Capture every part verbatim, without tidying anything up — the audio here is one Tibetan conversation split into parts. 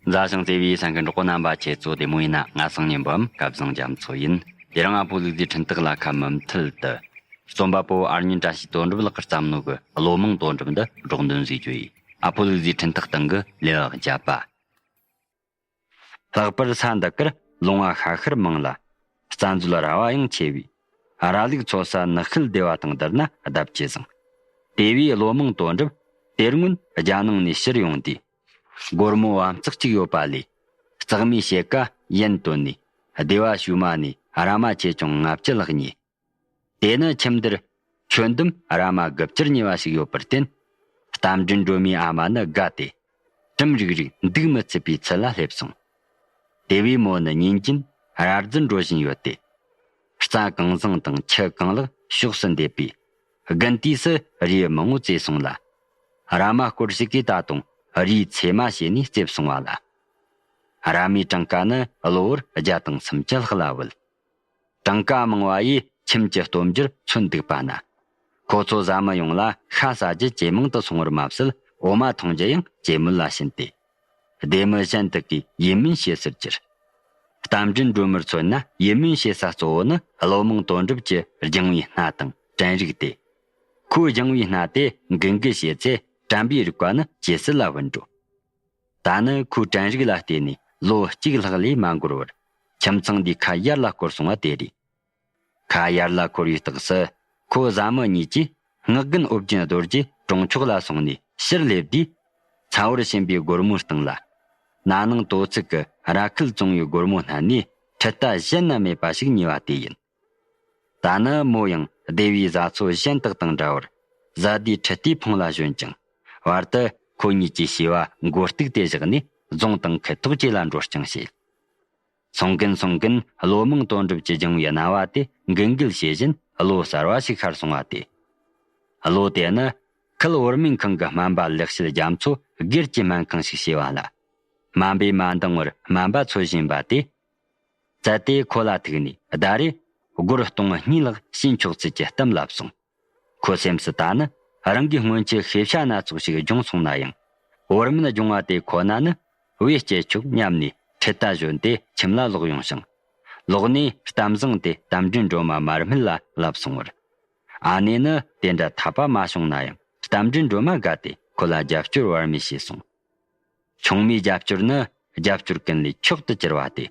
མཛའ་ཞིང་བརྩེ་བའི་གསན་མཁན་གྲོགས་པོ་རྣམ་པ་ཁྱེད་ཚོ་བདེ་མོ་ཡིན་ན། ང་སང་ཉིན་འབུམ་སྐལ་བཟང་རྒྱ་མཚོ་ཡིན། དེ་རིང་ཨ་ཕོ་ལུག་རྫིའི་འཕྲིན་སྟེགས་ལ་ཁ་མུ་མཐུད་དུ། རྩོམ་པ་པོ་ཨར་ཉིན་བཀྲ་ཤིས་དོན་གྲུབ་ལགས་ཀྱིས་བརྩམས་ནོ་གི་བློ་མང་དོན་གྲུབ་འདི་སྒྲོག་འདོན་བཟོས་རྒྱུ་ཡིན། ཨ་ཕོ་ལུག་རྫིའི་འཕྲིན་སྟེགས་སྟེང་གི་ལེའུ་བརྒྱད་པ། ལྷག་པར་ས་འདི་ཀར་ལུང་བ་ཤ་ཤར་མང་ལ། རྩྭ་མཛོད་ར་བ་ཡང་ཆེ་བས། ར་ལུག་འཚོ་ས་ནགས་ཤུལ་སྡེ་བ་དང་བསྡུར་ན་ལྡབ་ཀྱིས་བཟང་། དེ་བས་བློ་མང་དོན་གྲུབ་དེ་སྔོན་རྒྱ་ནང་ནས་ཕྱིར་ཡོང་དུས། སྒོར་མོ་བ་ཙག་ཅིག་ཡོད་པ་ལས། རྩེག་མའི་ཕྱེད་ཀ་ཡན་བཏོན་ནས་སྡེ་བ་ཤུལ་མ་ནས་ར་མ་ཆེ་ཆུང་ལྔ་བཅུ་ལྷག་རྙེད། དེ་ནི་ཁྱིམ་དེར་ཁྱོན་བསྡོམས་ར་མ་དགུ་བཅུར་ཉེ་བ་ཞིག་ཡོད་པར་བརྟེན། རྟ་མགྲིན་སྒྲོལ་མའི་ཨ་མ་ནི་དགའ་སྟེ། གྲིམ་རིག་རིག་འདུག་མི་ཚུད་པའི་ཚུལ་ལ་སླེབས་སོང་། དེ་བས་མོ་ནི་ཉིན་རྒྱུན་ར་རྫི་འགྲོ་བཞིན་ཡོད་དེ། རྩྭ་གང་བཟང་དང་ཁྱི་གང་ལག་ཕྱོགས་སུ་འདེད་པས། དགུན་དུས་སུ་རིའི་མང་བོ་བཙས་སོང་ལ། ར་མ་སྐོར་ཞིག་གིས་ད་དུང་རིའི་ཚེར་མ་བྱས་ནས་བཙེབས་སོང་བ་ལ། ར་མའི་གྲངས་ཀ་ནི་གློ་བུར་བརྒྱ་དང་སུམ་ཅུ་ལྷག་ལ་བུད། གྲངས་ཀ་མང་བ་ཡིས་ཁྱིམ་གྱི་སྟོབས་འབྱོར་མཚོན་འདུག་པ་ན། ཁོ་ཚོ་བཟའ་མི་ཡོངས་ལ་ཤ་ཟ་རྒྱུ་ཇེ་མང་དུ་སོང་བར་མ་ཟད། འོ་མ་འཐུང་རྒྱུ་ཡང་ཇེ་མོད་ལ་ཕྱིན་ཏེ། སྡེ་མི་གཞན་དག་གིས་ཡིད་སྨོན་བྱེད་སར་གྱུར། རྟ་མགྲིན་སྒྲོལ་མར་མཚོན་ན། ཡིད་སྨོན་བྱེད་ས་གཙོ་བོ་ནི་བློ་མང་དོན་གྲུབ་ཀྱི་སྦྱང་བའི་སྣ་དང་བྲན་རིགས་ཏེ། ཁོའི་སྦྱང་བའི་སྣ་དེ་འགུལ་འགུལ་བྱེད་ཚེ་དྲན་པའི་རིག་པ་ནི་ཇེ་གསལ་ལ་བུད་འགྲོ། ད་ནི་ཁོའི་དྲན་རིག་ལ་བལྟས་ནས་ལོ་གཅིག་ལྷག་ལས་མ་འགོར་བར། ཁྱིམ་ཚང་འདིའི་ཁ་ཡར་ལ་བསྐོར་སོང་བ་དེ་རེད། ཁ་ཡར་ལ་འཁོར་བའི་རྟགས་སུ། ཁོ་བཟའ་མི་གཉིས་ཀྱིས་སྔགས་རྒན་ཨོ་རྒྱན་རྡོ་རྗེ་གྲོང་ཆོག་ལ་སོང་ནས་ཕྱིར་སླེབས་དུས། ཚ་བོར་ཕྱིན་པའི་སྒོར་མོའི་སྟེང་ལ། ན་ནིང་དོ་ཚིགས་ཀྱི་ར་ཁུལ་བཙོང་བའི་སྒོར་མོ་སྣ་ནས་ཁྲི་རྟ་གཞན་ན་མེད་པ་ཞིག་རྙེད་པ་དེ་ཡིན། ད་ནི་མོ་ཡང་སྡེ་བའི་བཟའ་ཚོ་གཞན་དག་དང་འདྲ་བར། བཟའ་ཟླའི་ཁྲི་རྟའི་ཕུང་ལ་ཞོན་ཅིང་། བར་དུ་ཁོ་གཉིས་ཀྱི་བྱིས་པ་མགོ་གཏུགས་ཏེ་བཞག་ནས་རྫོང་དང་ཁུ་ཐོག་བཅས་ལ་འགྲོ་རྐྱང་བྱེད། སོང་གིན་སོང་གིན་བློ་མང་དོན་གྲུབ་ཀྱི་སྦྱང་བའི་སྣང་བ་དེ་འགུལ་འགུལ་བྱེད་བཞིན་བློ་གསར་བ་ཞིག་ཤར་སོང་བ་སྟེ། བློ་དེ་ནི་ཁུལ་བོར་སྨན་ཁང་གི་སྨན་པ་ལེགས་བཤད་རྒྱ་མཚོ་སྒེར་གྱི་སྨན་ཁང་ཞིག་བྱས་པ་ལ། སྨན་པས་མ་འདང་བར་སྨན་པ་འཚོལ་བཞིན་པ་དེ། བཙལ་ཏེ་ཁོ་ལ་ཐུག་ནས། ཟླ་རེར་སྒོར་སྟོང་གཉིས་ལྷག་བྱིན་ཆོག་ཚུལ་གྱི་གཏམ་ལབ་སོང་། ཁོ་སེམས་སུ་ད་ནི་རང་གིས་སྔོན་ཆད་ཤེས་བྱ་སྣ་ཚོགས་ཤིག་སྦྱོང་སོང་ན་ཡང་། བོར་སྨན་སྦྱོང་བ་དེ་ཁོ་ན་ནི་བེད་སྤྱད་ཆོག་སྙམ་ནས་ཁྲི་རྟ་ཞོན་ཏེ་ཁྱིམ་ལ་ལོག་ཡོང་ཞིང་། ལོག་ནས་གཏམ་བཟང་དེ་རྟ་མགྲིན་སྒྲོལ་མ་མར་སྨད་ལ་ལབ་སོང་བར། ཨ་ནེ་ནི་དེ་འདྲ་འཐད་པ་མ་བྱུང་ན་ཡང་། རྟ་མགྲིན་སྒྲོལ་མ་དགའ་སྟེ་ཁོ་ལ་རྒྱབ་སྐྱོར་བར་མེད་བྱས་སོང་། ཆུང་མའི་རྒྱབ་སྐྱོར་ནི་རྒྱབ་སྐྱོར་ཀུན་ལས་མཆོག་ཏུ་གྱུར་པ་སྟེ།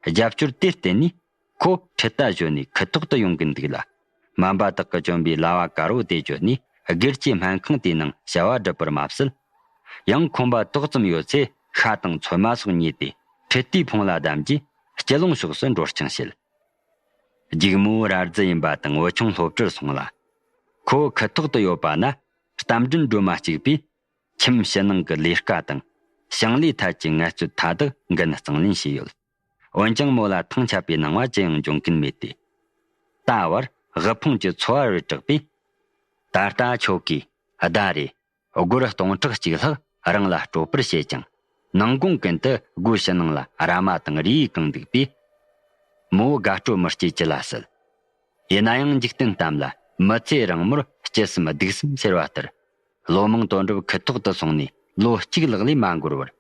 རྒྱབ་སྐྱོར་དེར་བརྟེན་ནས་ཁོ་ཁྲི་རྟ་ཞོན་ནས་ཁུ་ཐོག་ཏུ་ཡོང་གིན་འདུག་ལ། སྨན་པ་དག་གིས་བསྐྱོན་པའི་ལྭ་བ་དཀར་བོ་དེ་བརྗོད་ནས་སྒེར་གྱི་སྨན་ཁང་དེའི་ནང་བྱ་བ་སྒྲུབ་པར་མ་ཟད། ཡང་ཁོམ་པ་ཏོག་ཙམ་ཡོད་ཚེ་ཤ་དང་ཚོད་མ་སོགས་ཉོས་ཏེ་ཁྲི་རྟའི་ཕུང་ལ་བསྡམས་རྗེས་སྤྱི་ལུང་ཕྱོགས་སུ་འགྲོ་རྐྱང་བྱེད། སྒྱུག་མོ་ར་རྫི་ཡིན་པ་དང་བུ་ཆུང་སློབ་གྲྭར་སོང་ལ། ཁོ་ཁུ་ཐོག་ཏུ་ཡོད་པ་ན་རྟ་མགྲིན་སྒྲོལ་མ་གཅིག་པུས། ཁྱིམ་ཕྱི་ནང་གི་ལས་ཀ་དང་ཞིང་ལས་ཐད་ཀྱི་ངལ་རྩོལ་མཐའ་དག་འགན་གཙང་ལེན་བྱས་ཡོད། འོན་ཀྱང་མོ་ལ་ཐང་ཆད་པའི་སྣང་བ་ཅི་ཡང་འབྱུང་གིན་མེད་དེ། ད་བར་དབུལ་ཕོངས་ཀྱི་འཚོ་བ་རོལ་དྲགས་པས། ད་ལྟ་ཁྱོད་ཀྱིས་ཟླ་རེ་སྒོར་སྟོང་ཕྲག་གཅིག་ལྷག་རང་ལ་སྤྲོད་པར་བྱེད་ཀྱང་། ནང་དགོང་ཀུན་ཏུ་སྒོ་ཕྱི་ནང་ལ་ར་མ་དང་རིའི་གང་འདུག་པས། མོ་དགའ་སྤྲོ་མི་སྐྱེ་ཅི་ལ་སྲིད། ཡིན་ན་ཡང་འཇིག་རྟེན་གཏམ་ལ། མི་ཚེ་རིང་མོར་སྐྱིད་སེམས་སྡུག་སེམས་ཟེར་བ་ལྟར། བློ་མང་དོན་གྲུབ་ཁུ་ཐོག་ཏུ་སོང་ནས་ལོ་གཅིག་ལྷག་ལས་མ་འགོར་བར།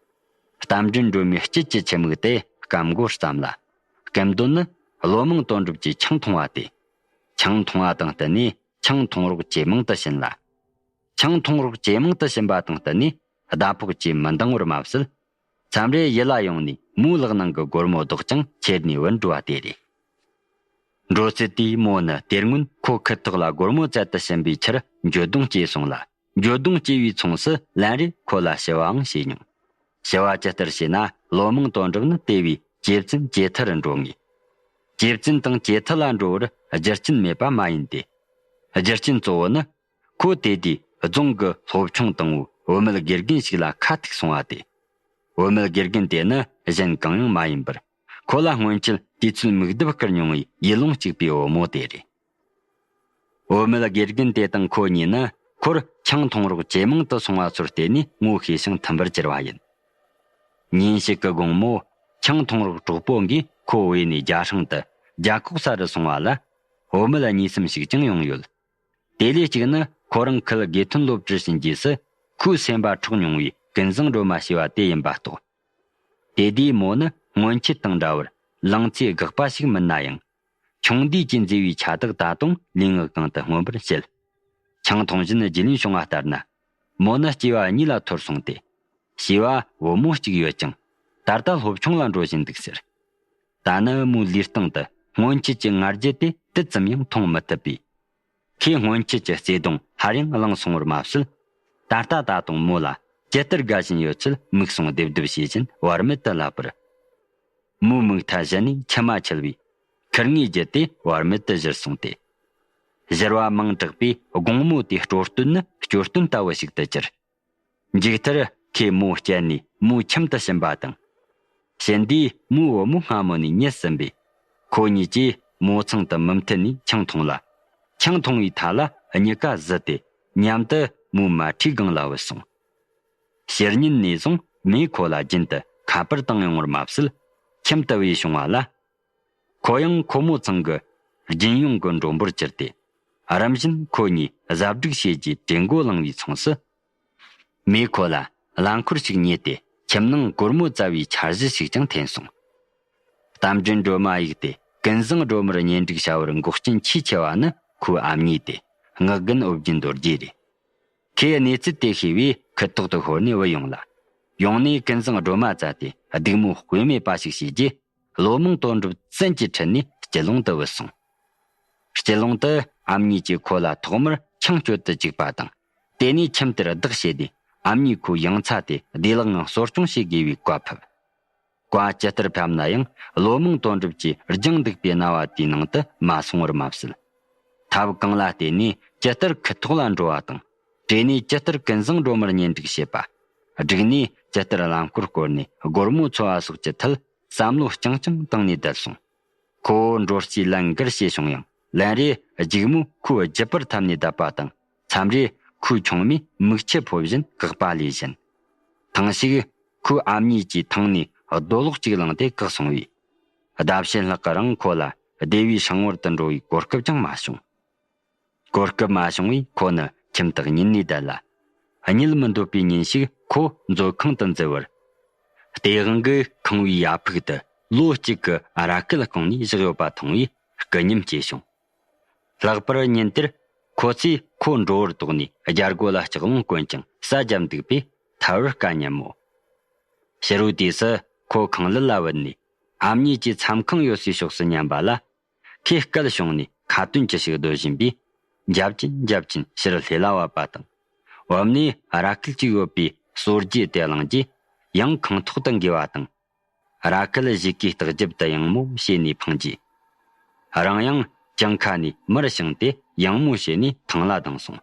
རྟ་མགྲིན་སྒྲོལ་མའི་དཀྱིལ་གྱི་ཁྱི་མིག་དེ་སྐམ་འགོ་བརྩམས་ལ། སྐུ་མདུན་ནི་བློ་མང་དོན་གྲུབ་ཀྱིས་ཆང་འཐུང་བ་སྟེ། ཆང་འཐུང་བ་དང་བསྟུན་ནས་ཆང་འཐུང་རོགས་ཇེ་མང་དུ་ཕྱིན་ལ། ཆང་འཐུང་རོགས་ཇེ་མང་དུ་ཕྱིན་པ་དང་བསྟུན་ནས་ཟླ་ཕོགས་ཇེ་མི་འདང་བར་མ་ཟད། མཚམས་རེ་ཡིད་ལ་ཡོང་ནས་མོའི་ལག་ནང་གི་སྒོར་མོ་བཟློག་ཅིང་ཁྱེར་ནས་བུད་འགྲོ་བ་དེ་རེད། འགྲོ་ཚུལ་དེས་མོ་ནི་དེ་སྔོན་ཁོ་ཁུ་ཐོག་ལ་སྒོར་མོ་བཙལ་དུ་ཕྱིན་པའི་ཕྱིར་འགྱོད་གདུང་སྐྱེས་སོང་ལ། འགྱོད་གདུང་སྐྱེས་པའི་མཚུངས་སུ་ལན་རེ་ཁོ་ལ་ཞུ་བའང་བྱས་མྱོང་། ཞུ་བ་ཇི་ལྟར་བྱས་ན་བློ་མང་དོན་གྲུབ་ནི་དེ་བས་ཇེ་བཙུན་ཇེ་ཐུར་རུ་འགྲོ་ངེས། ཇེ་བཙུན་དང་ཇེ་ཐུར་ལ་འགྲོ་བར་རྒྱུ་རྐྱེན་མེད་པ་མ་ཡིན་ཏེ། རྒྱུ་རྐྱེན་གཙོ་བོ་ནི། ཁོ་དེ་དུས་རྫོང་གི་སློབ་ཆུང་དང་པོའི་བུད་མེད་དགེ་རྒན་ཞིག་ལ་ཁ་ཐུག་སོང་བ་སྟེ། བུད་མེད་དགེ་རྒན་དེ་ནི་གཞན་གང་ཡང་མ་ཡིན་པར། ཁོ་ལ་སྔོན་ཆད་དུས་ཚོད་མིག་ལྡབ་བསྐུར་མྱོང་བའི་ཡུལ་ལུང་གཅིག་པའི་བུ་མོ་དེ་རེད། བུད་མེད་དགེ་རྒན་དེ་དང་ཁོ་གཉིས་ནི་ཁོར་ཆང་འཐུང་རོགས་ཇེ་མང་དུ་སོང་བ་ཚོར་བརྟེན་ནས་ངོ་ཤེས་ཤིང་མཐུན་པར་གྱུར་པ་ཡིན། ཉིན་ཞིག་གི་དགོང་མོ། ཆང་འཐུང་རོགས་གྲོགས་པོ་འགས་ཁོ་བོས་ནས་རྒྱ་སྲང་དུ་རྒྱ་ཁོག་ས་རུ་སོང་བ་ལ། བུད་མེད་གཉིས་གསུམ་ཞིག་ཀྱང་ཡོང་ཡོད། དེ་ལས་གཅིག་ནི་ཁོ་རང་ཁུལ་དགེ་ཐོན་སློབ་གྲྭར་ཕྱིན་རྗེས་སུ་ཁོའི་སེམས་པ་འཕྲོག་མྱོང་བའི་ཀུན་བཟང་སྒྲོལ་མ་ཞེས་པ་དེ་ཡིན་པ་རྟོགས། དེ་དུས་མོ་ནི་སྔོན་ཆད་དང་འདྲ་བར་ལང་ཚོས་དགག་པ་ཞིག་མིན་ན་ཡང་། ཆུང་དུས་ཀྱི་མཛེས་པའི་ཆ་དག་ད་དུང་ལུས་ངག་གང་དུ་མངོན་པར་བྱེད། ཆང་འཐུང་བཞིན་རྒྱུས་ལོན་བྱུང་བ་ལྟར་ན། མོ་ནི་སྐྱེ་བ་གཉིས་ལ་འཐོར་སོང་སྟེ། བྱིས་པ་བུ་མོ་གཅིག་ཡོད་ཅིང་། ད་ལྟ་སློབ་ཆུང་ལ་འགྲོ་བཞིན་འདུག་ཟེར། ད་ནི་མོའི་ལུས་སྟེང་དུ་སྔོན་ཆད་ཀྱི་ང་རྒྱལ་དེ་དུས་ཙམ་ཡང་མཐོང་མི་ཐུབ་པས། ཁོས་སྔོན་ཆད་ཀྱི་བརྩེ་དུང་སླར་ཡང་བླངས་སོང་བར་མ་ཟད། ད་ལྟ་ད་དུང་མོ་ལ་ཇི་ལྟར་དགའ་བཞིན་ཡོད་ཚུལ་མིག་ཟུང་རྡེབ་རྡེབ་བྱེད་བཞིན་བར་མེད་དུ་ལབ་པར། མོའི་མིག་མཐའ་བཞི་ནས་མཆི་མ་འཁྱིལ་བའི་ཁིར་ངོའི་རྒྱུད་དེ་བར་མེད་དུ་བཞུར་སོང་སྟེ། བཞུར་བ་མང་དྲགས་པས་དགོང་མོ་དེའི་སྤྲོ་སྟོན་ནི་སྐྱོ་སྟོན་ལྟ་བུ་ཞིག་ཏུ་གྱུར། མཇུག་མཐར་ཁོས་མོ་བསྐྱལ་ནས་མོའི་ཁྱིམ་དུ་ཕྱིན་པ་དང་། ཕྱིན་དུས་མོའི་བུ་མོ་སྔ་མོ་ནས་ཉལ་ཟིན་པས། ཁོ་གཉིས་ཀྱིས་མོ་ཚང་དུ་མུ་མཐུད་ནས་ཆང་འཐུང་ལ། ཆང་འཐུང་བའི་མཐའ་ལ་གཉིས་ཀ་བཟི་སྟེ་མཉམ་དུ་མོའི་མལ་ཁྲིའི་སྒང་ལ་བུད་སོང་། ཕྱི་ཉིན་ནས་བཟུང་མོས་ཁོ་ལ་རྒྱུན་དུ་ཁ་པར་བཏང་ཡོང་བར་མ་ཟད། ཁྱིམ་དུ་བུད་བྱུང་བ་ལ། ཁོ་ཡང་ཁོ་མོ་ཚང་གི་རྒྱུན་ཡོང་གི་མགྲོན་པོར་གྱུར་ཏེ། རིམ་བཞིན་ཁོ་གཉིས་གཟའ་སྒྲིག་བྱེད་རྒྱུའི་གྲོས་འགོ་བླངས་པའི་མཚུངས་སུ། མོས་ཁོ་ལ་རླངས་འཁོར་ཞིག་ཉོས་ཏེ་ཁྱིམ་ནང་སྒོར་མོ་བཙལ་བའི་འཆར་གཞི་ཞིག་ཀྱང་འཐེན་སོང་། རྟ་མགྲིན་སྒྲོལ་མ་གཡུགས་ཏེ་ཀུན་བཟང་སྒྲོལ་མར་གཉེན་སྒྲིག་བྱ་བར་འགོག་རྐྱེན་ཆེས་ཆེ་བ་ནི་ཁོའི་ཨ་མྱེས་ཏེ་སྔགས་རྒན་ཨོ་རྒྱན་རྡོ་རྗེ་རེད། ཁོས་གནས་ཚུལ་དེ་ཤེས་པས་ཁུ་ཐོག་ཏུ་ཤོར་ནས་བུད་ཡོང་ལ། ཡོང་ནས་ཀུན་བཟང་སྒྲོལ་མ་བཙལ་ཏེ་སྡིགས་དམོད་དཔེ་མེད་པ་ཞིག་བྱས་རྗེས། ལོ་མང་དོན་གྲུབ་བཙན་གྱིས་ཁྲིད་ནས་དཀྱིལ་ལུང་དུ་བུད་སོང་། དཀྱིལ་ལུང་དུ་ཨ་མྱེས་ཀྱིས་ཁོ་ལ་ཐོག་མར་ཆང་སྤྱོད་དུ་བཅུག་པ་དང་། དེ་ནས་ཁྱིམ་དེར་བདག་བྱས་ཏེ་ཨ་མྱེས་ཁོའི་ཡང་ཚ་དེ་བདེ་བླག་ངང་གསོ་སྐྱོང་བྱེད་དགོས་པའི་བཀའ་ཕབ། བཀའ་ཇི་ལྟར་ཕབ་ན་ཡང་ལོ་མང་དོན་གྲུབ་ཀྱིས་སྦྱངས་འདུག་པའི་རྣ་བ་དེའི་ནང་དུ་མ་སོང་བར་མ་ཟད། ཐབས་གང་ལ་བརྟེན་ནས་ཇི་ལྟར་ཁུ་ཐོག་ལ་འགྲོ་བ་དང་། བྲོས་ནས་ཇི་ལྟར་ཀུན་བཟང་སྒྲོལ་མར་གཉེན་སྒྲིག་བྱེད་པ། བསྒྲིགས་ནས་ཇི་ལྟར་རླངས་འཁོར་བསྐོར་ནས་སྒོར་མོ་འཚོལ་བ་སོགས་ཀྱི་ཐད་བསམ་བློ་རྐྱང་རྐྱང་བཏང་ནས་བསྡད་སོང་། ཁོ་བོ་འགྲོ་རྩིས་ལན་འགར་བྱས་བྱུང་ཡང་ལན་རེ་སྒྱུག་མོས་ཁོའི་རྒྱུད་པར་འཐམས་ནས་བསྡད་པ་དང་། མཚམས་རེ་ཁོའི་ཆུང་མས་མིག་ཆུ་ཕོག་བཞིན་བཀག་པ་ལས་བཞིན། ཐེངས་ཤིག་ཁོའི་ཨ་མྱེས་ཀྱིས་ཐང་ནས་རྡོ་ལོག་ཅིག་བླངས་ཏེ་བཀག་སོང་བས། ཟླ་ཕྱེད་ལྷག་གི་རིང་ཁོ་ལ་སྡེ་བའི་སྲང་བར་དུ་འགྲོ་བའི་གོ་སྐབས་ཀྱང་མ་བྱུང་། གོ་སྐབས་མ་བྱུང་བས་ཁོ་ནི་ཁྱིམ་དུ་གཉིད་ནས་བསྡད་ལ། གཉིད་མི་འདོད་པའི་ཉིན་ཞིག་ཁོ་མཛོད་ཁང་དུ་འཛུལ་བར། སྟེས་དབང་གིས་ཁང་བའི་ཡ་ཕུག་ཏུ་ལོ་གཅིག་གི་ར་སྐལ་བསྐུངས་ནས་བཞག་ཡོད་པ་མཐོང་བས་སྐུ་ཉམས་སྐྱེས་བྱུང་། ལྷག་པར་ཉིན་དེར་ཁོ་ཚོས་ཁོ་འགྲོ་བར་དོགས་ནས་རྒྱལ་སྒོ་ལ་ལྕགས་ལོང་བསྐོན་ཅིང་ས་བརྒྱབ་འདུག་པས་ཐར་བར་དཀའ་སྙམ་མོད། ཕྱི་རོལ་དུས་སུ་ཁོ་ཁང་ཀླད་ལ་བུད་ནས་ཨ་མྱེས་ཀྱི་མཚམས་ཁང་ཡོད་སའི་ཕྱོགས་སུ་ཉན་པ་ལ། ཁོས་སྐད་བྱུང་ནས་ཁ་ཏོན་ཅི་ཞིག་སྡོད་བཞིན་པས། འཇབ་ཅིང་འཇབ་ཅིང་ཕྱིར་ལྷས་ལ་བབས་པ་དང་། བབས་ནས་ར་སྐལ་གཅིག་ཡོད་པའི་སོ་རྒྱུས་དེ་བླངས་རྗེས། ཡང་ཁང་ཐོག་ཏུ་འགོས་པ་དང་། ར་སྐལ་གཞིས་ཀའི་ལྟག་རྒྱབ་ཏུ་ཡང་མོ་བྱས་ནས་འཕངས་རྗེས། རང་ཡང་གྱང་ཁ་ནས་མར་བྱིངས་ཏེ་ཡང་མོ་བྱས་ནས་ཐང་ལ་ལྡིང་སོང་།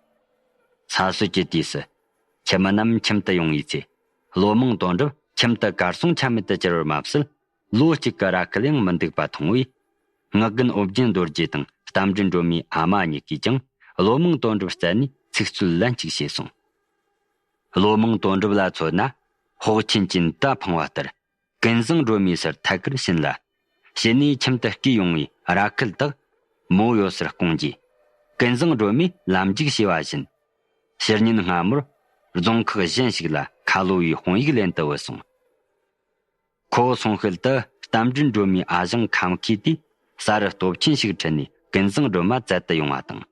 ས་སྲོད་ཀྱི་དུས་སུ། ཁྱིམ་མི་རྣམས་ཁྱིམ་དུ་ཡོང་བའི་ཚེ། ལོ་མང་དོན་གྲུབ་ཁྱིམ་དུ་གར་སོང་ཆ་མེད་དུ་གྱུར་བར་མ་ཟད། ལོ་གཅིག་གི་ར་སྐལ་ཡང་མི་འདུག་པ་མཐོང་བས། སྔགས་རྒན་ཨོ་རྒྱན་རྡོ་རྗེ་དང་རྟ་མགྲིན་སྒྲོལ་མའི་ཨ་མ་གཉིས་ཀས་ཀྱང་ལོ་མང་དོན་གྲུབ་བཙལ་ནས་ཚིག་རྩུབ་ལན་གཅིག་བྱས་སོང་། ལོ་མང་དོན་གྲུབ་ལ་མཚོན་ན། ཧོག་ཆེན་གྱི་མདའ་འཕངས་པ་ལྟར། ཀུན་བཟང་སྒྲོལ་མའི་སར་ཐད་ཀར་ཕྱིན་ལ། ཕྱི་ནས་ཁྱིམ་དུ་བསྐོས་ཡོང་བའི་ར་སྐལ་དག་མོ་ཡོད་སར་བསྐུངས་རྗེས། ཀུན་བཟང་སྒྲོལ་མས་ལམ་འཇུག་བྱས་པ་བཞིན། ཕྱི་ཉིན་སྔ་མོར། རྫོང་ཁག་གཞན་ཞིག་ལ་ཁ་ལོ་བའི་དཔང་ཡིག་ལེན་དུ་བུད་སོང་། ཁོ་སོང་ཤུལ་དུ་རྟ་མགྲིན་སྒྲོལ་མའི་ཨ་ཞང་ཁམ་ཁས་དེས་ས་རུ་སྟོབས་ཆེན་ཞིག་ཁྲིད་ནས་ཀུན་བཟང་སྒྲོལ་མ་བཙལ་དུ་ཡོང་བ་དང་།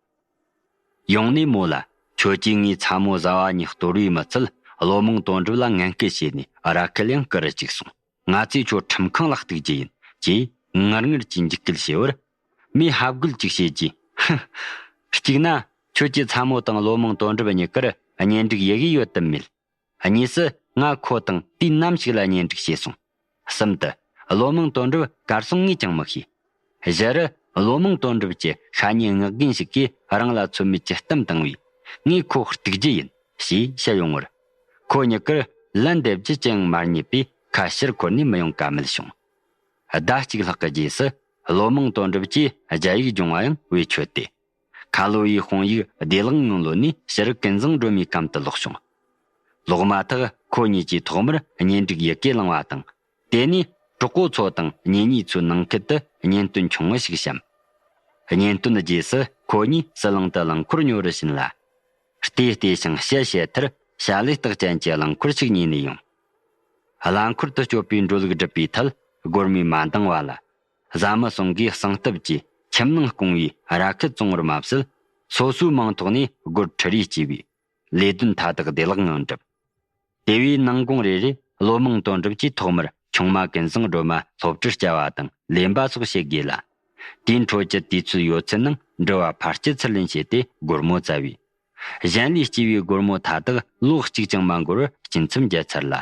ཡོང་ནས་མོ་ལ། ཁྱོད་ཀྱིས་ངའི་ཚ་མོ་བཟའ་བ་གཉིས་གཏོར་བས་མི་ཚད། ལོ་མང་དོན་གྲུབ་ལ་ངན་སྐུལ་བྱས་ནས་ར་སྐལ་ཡང་བསྐུར་རུ་བཅུག་སོང་། ང་ཚོས་ཁྱོད་ཁྲིམས་ཁང་ལ་གཏུག་རྒྱུ་ཡིན་ཅེས་ངར་ངར་གྱིས་འཇིགས་སྐུལ་བྱས་པར། མོས་ཧབ་རྒོལ་ཅིག་བྱས་རྗེས། ཧི། གཅིག་ན་ཁྱོད་ཀྱི་ཚ་མོ་དང་ལོ་མང་དོན་གྲུབ་གཉིས་ཀར་གཉེན་སྒྲིག་ཡི་གེ་ཡོད་དམ་མེད། གཉིས་སུ་ང་ཁོ་དང་དུས་ནམ་ཞིག་ལ་གཉེན་སྒྲིག་བྱས་སོང་། གསུམ་དུ། ལོ་མང་དོན་གྲུབ་གར་སོང་ངས་ཀྱང་མི་ཤེས། བཞི་རུ། ལོ་མང་དོན་གྲུབ་ཀྱི་ཤ་ཉེ་སྔགས་རྒན་ཞིག་གིས་རང་ལ་ཚོད་མེད་ཀྱི་གཏམ་བཏང་བས། ངས་ཁོ་གཏུག་རྒྱུ་ཡིན་ཞེས་བཤད་ཡོང་བར། ཁོ་གཉིས་ཀར་ལན་འདེབས་རྒྱུ་ཅི་ཡང་མ་རྙེད་པས་ཁ་ཕྱིར་འཁོར་ནས་མི་ཡོང་ཀ་མེད་བྱུང་། ཟླ་གཅིག་ལྷག་གི་རྗེས་སུ། ལོ་མང་དོན་གྲུབ་ཀྱིས་རྒྱ་ཡིག་སྦྱོང་བ་ཡང་བེད་སྤྱོད་དེ། ཁ་ལོ་བའི་དཔང་ཡིག་བདེ་བླག་ངང་ལོན་ནས་ཕྱིར་ཀུན་བཟང་སྒྲོལ་མའི་གམ་དུ་ལོག་བྱུང་། ལོག་མ་ཐག་ཁོ་གཉིས་ཀྱིས་ཐོག་མར་གཉེན་སྒྲིག་ཡི་གེ་བླངས་པ་དང་། དེ་ནས་གྲོགས་པོ་ཚོ་དང་གཉེན་ཉེ་ཚོའི་ནང་ཁུལ་དུ་གཉེན་སྟོན་ཆུང་ངུ་ཞིག་བཤམས། གཉེན་སྟོན་རྗེས་སུ་ཁོ་གཉིས་ཟི་ལིང་དུ་རླངས་འཁོར་ཉོ་རུ་ཕྱིན་ལ། བལྟས་བལྟས་ཤིང་བཤད་བཤད་མཐར་བྱ་ལས་རྟགས་ཅན་གྱི་རླངས་འཁོར་ཞིག་ཉོས་ནས་ཡོང་། རླངས་འཁོར་དུ་སྐྱོད་པའི་འགྲོ་ལུགས་སྒྲུབ་པའི་ཐད་སྒོར་མོས་མ་འདང་བ་ལ། བཟའ་མི་ཟུང་གིས་གསང་སྟབས་ཀྱིས་ཁྱིམ་ནང་སྐུང་བའི་ར་ཁུ་བཙོང་བར་མ་ཟད། སོ་སོའི་མིང་ཐོག་ནས་སྒོར་ཁྲི་རེ་སྐྱེས་པའི་ལས་དོན་མཐའ་དག་བདེ་བླག་ངང་འགྲུབ། དེ་བས་ནང་དགོང་རེ་རེ་བློ་མང་དོན་གྲུབ་ཀྱིས་ཐོག་མར་ཆུང་མ་ཀུན་བཟང་སྒྲོལ་མ་སློབ་གྲྭར་བསྐྱལ་བ་དང་ལེན་པ་སོགས་བྱེད་དགོས་ལ། དེའི་འཕྲོ་གྱི་དུས་ཚོད་ཡོད་ཚད་ནང་འགྲུལ་བ་ཕར་སྐྱེལ་ཚུར་ལེན་བྱས་ཏེ་སྒོར་མོ་བཙལ་བས། གཞན་ལས་སྐྱེས་པའི་སྒོར་མོ་མཐའ་དག་ལོ་གཅིག་ཀྱང་མ་འགོར་བར་སྐྱིན་ཚབ་འཇལ་ཚར་ལ།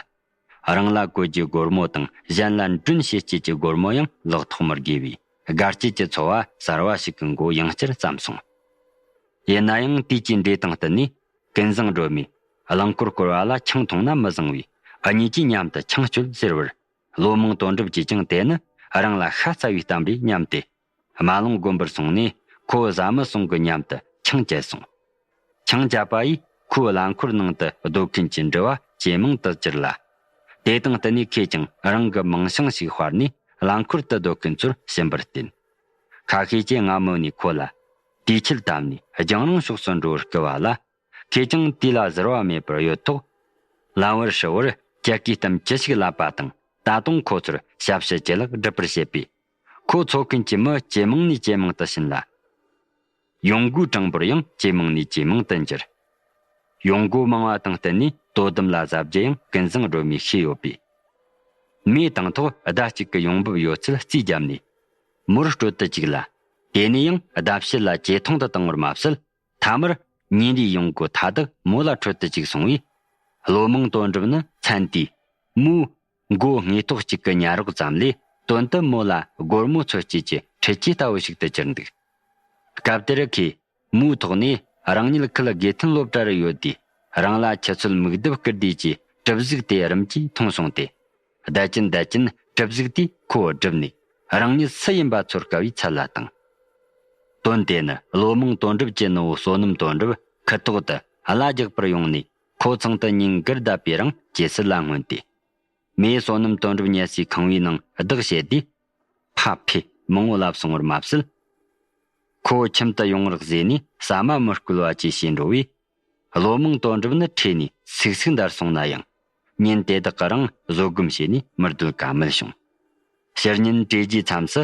རང་ལ་བཀོལ་རྒྱུའི་སྒོར་མོ་དང་གཞན་ལ་མགྲོན་བྱེད་སྤྱད་ཀྱི་སྒོར་མོ་ཡང་ལག་ཐོགས་མི་དགོས་པས། དགའ་སྐྱིད་ཀྱི་འཚོ་བ་གསར་བ་ཞིག་གི་མགོ་ཡང་བསྐྱར་བརྩམས་སོང་། ཡིན་ན་ཡང་དུས་ཀྱི་འགྲོས་དང་བསྟུན་ནས་ཀུན་བཟང་སྒྲོལ་མས་རླངས་འཁོར་བསྐོར་བ་ལ་ཆང་འཐུང་ན་མི་བཟང་བས། འུ་གཉིས་ཀྱིས་མཉམ་དུ་ཆང་སྤྱོད་ཟེར་བར། བློ་མང་དོན་གྲུབ་ཀྱིས་ཀྱང་དེ་ནི་རང་ལ་ཤ་ཚ་བའི་གཏམ་རེད་སྙམ་སྟེ། རྨ་ལུང་དགོན་པར་སོང་ནས་ཁོ་བོ་བཟའ་མི་ཟུང་གི་མཉམ་དུ་ཆང་བཅད་སོང་། ཆང་བཅད་པ་ཡིས་ཁོའི་རླངས་འཁོར་ནང་དུ་སྡོད་མཁན་གྱི་འགྲུལ་བ་ཇེ་མང་དུ་གྱུར་ལ། དེ་དང་བསྟུན་ནས་ཁོས་ཀྱང་རང་གི་མིང་བྱང་ཞིག་དཔར་ནས་རླངས་འཁོར་དུ་སྡོད་མཁན་ཚོར་ཕྱིན་པར་བརྟེན། ཁ་ཤས་ཀྱིས་སྔ་མོ་ནས་ཁོ་ལ་དུས་ཆད་བཏབ་ནས་རྒྱང་རིང་ཕྱོགས་སུ་འགྲོ་བར་བསྐུལ་བ་ལ། ཁོས་ཀྱང་དུས་ལ་གཟིར་བ་མེད་པར་ཡོད་ཐོག་ལམ་བར་ཧྲིལ་བོར་ཀྱལ་ཀའི་གཏམ་ཅི་ཞིག་ལབ་པ་དང་། ད་དུང་ཁོ་ཚོར་ཞབས་ཕྱི་ཇེ་ལེགས་སྒྲུབ་པར་བྱེད་པས། ཁོ་འཚོ་མཁན་གྱི་མི་ཇེ་མང་ནས་ཇེ་མང་དུ་ཕྱིན་ལ། ཡོང་སྒོའི་གྲངས་འབོར་ཡང་ཇེ་མང་ནས་ཇེ་མང་དུ་འགྱུར། ཡོང་སྒོ་མང་བ་དང་བསྟུན་ནས་དོ་དམ་ལ་གཟབ་རྒྱུ་ཡང་ཀུན་བཟང་སྒྲོལ་མས་ཤེས་ཡོད་པས། མོས་དང་ཐོག་ཟླ་གཅིག་གི་ཡོང་འབབ་ཡོད་ཚད་རྩིས་བརྒྱབ་ནས་མོར་སྤྲོད་དུ་བཅུག་ལ། དེ་ནས་ཡང་ཟླ་ཕྱེད་ལ་ཇེ་ཐུང་དུ་བཏང་བར་མ་ཟད། མཐའ་མར་ཉིན་རེའི་ཡོང་སྒོ་མཐའ་དག་མོ་ལ་འཕྲོད་དུ་བཅུག་སོང་བས། བློ་མང་དོན་གྲུབ་ནི་མཚན་དེའི་མོའི་མགོ་དངོས་ཐོག་གཅིག་གི་ཉལ་རོགས་ཙམ་ལས། དོན་དུ་མོ་ལ་སྒོར་མོ་འཚོལ་སྐྱེལ་གྱི་འཕྲུལ་ཆས་ལྟ་བུ་ཞིག་ཏུ་གྱུར་འདུག་སྐབས་དེར་ཁོས་མོའི་ཐོག་ནས་རང་ཉིད་ཁུལ་དགེ་ཐོན་སློབ་གྲྭ་རུ་ཡོད་དུས། རང་ལ་ཆུ་ཚོད་མིག་ལྡབ་སྐུལ་དུས་ཀྱི་གྲིབ་གཟུགས་དེ་རིམ་གྱིས་མཐོང་སོང་སྟེ། བསྡད་ཀྱིན་བསྡད་ཀྱིན་གྲིབ་གཟུགས་དེས་ཁོ་བསྒྲིབས་ནས། རང་ཉིད་སུ་ཡིན་པ་ཚོར་དཀའ་བའི་ཚད་ལ་བཏང་། དོན་དེ་ནི་བློ་མང་དོན་གྲུབ་ཀྱི་ནུ་བོ་བསོད་ནམས་དོན་གྲུབ་ཁུ་ཐོག་ཏུ་གླ་རྒྱག་པར་ཡོང་ནས། ཁོ་ཚང་དུ་ཉིན་དགུར་བསྡད་པའི་རིང་ཇེ་སྲིད་ལ་མངོན་ཏེ། མོས་བསོད་ནམས་དོན་གྲུབ་ཉལ་སའི་ཁང་བའི་ནང་བདག་བྱས་དུས། ཕ་ཕས་མང་བོ་ལབ་སོང་བར་མ་ཟད། ཁོ་ཁྱིམ་དུ་ཡོང་རོགས་ཟེར་ནས་ཟ་མ་མི་བསྐུལ་བ་བཅས་བྱས་འགྲོ་བས། བློ་མང་དོན་གྲུབ་ནི་ཁྲོས་ནས་སིག་སིག་འདར་སོང་ན་ཡང་། ཉིན་དེ་དག་གི་རིང་བཟོད་སྒོམ་བྱས་ནས་མི་སྡོད་ཀ་མེད་བྱུང་། ཕྱི་ཉིན་བཀྲེས་རྗེས་མཚམས་སུ་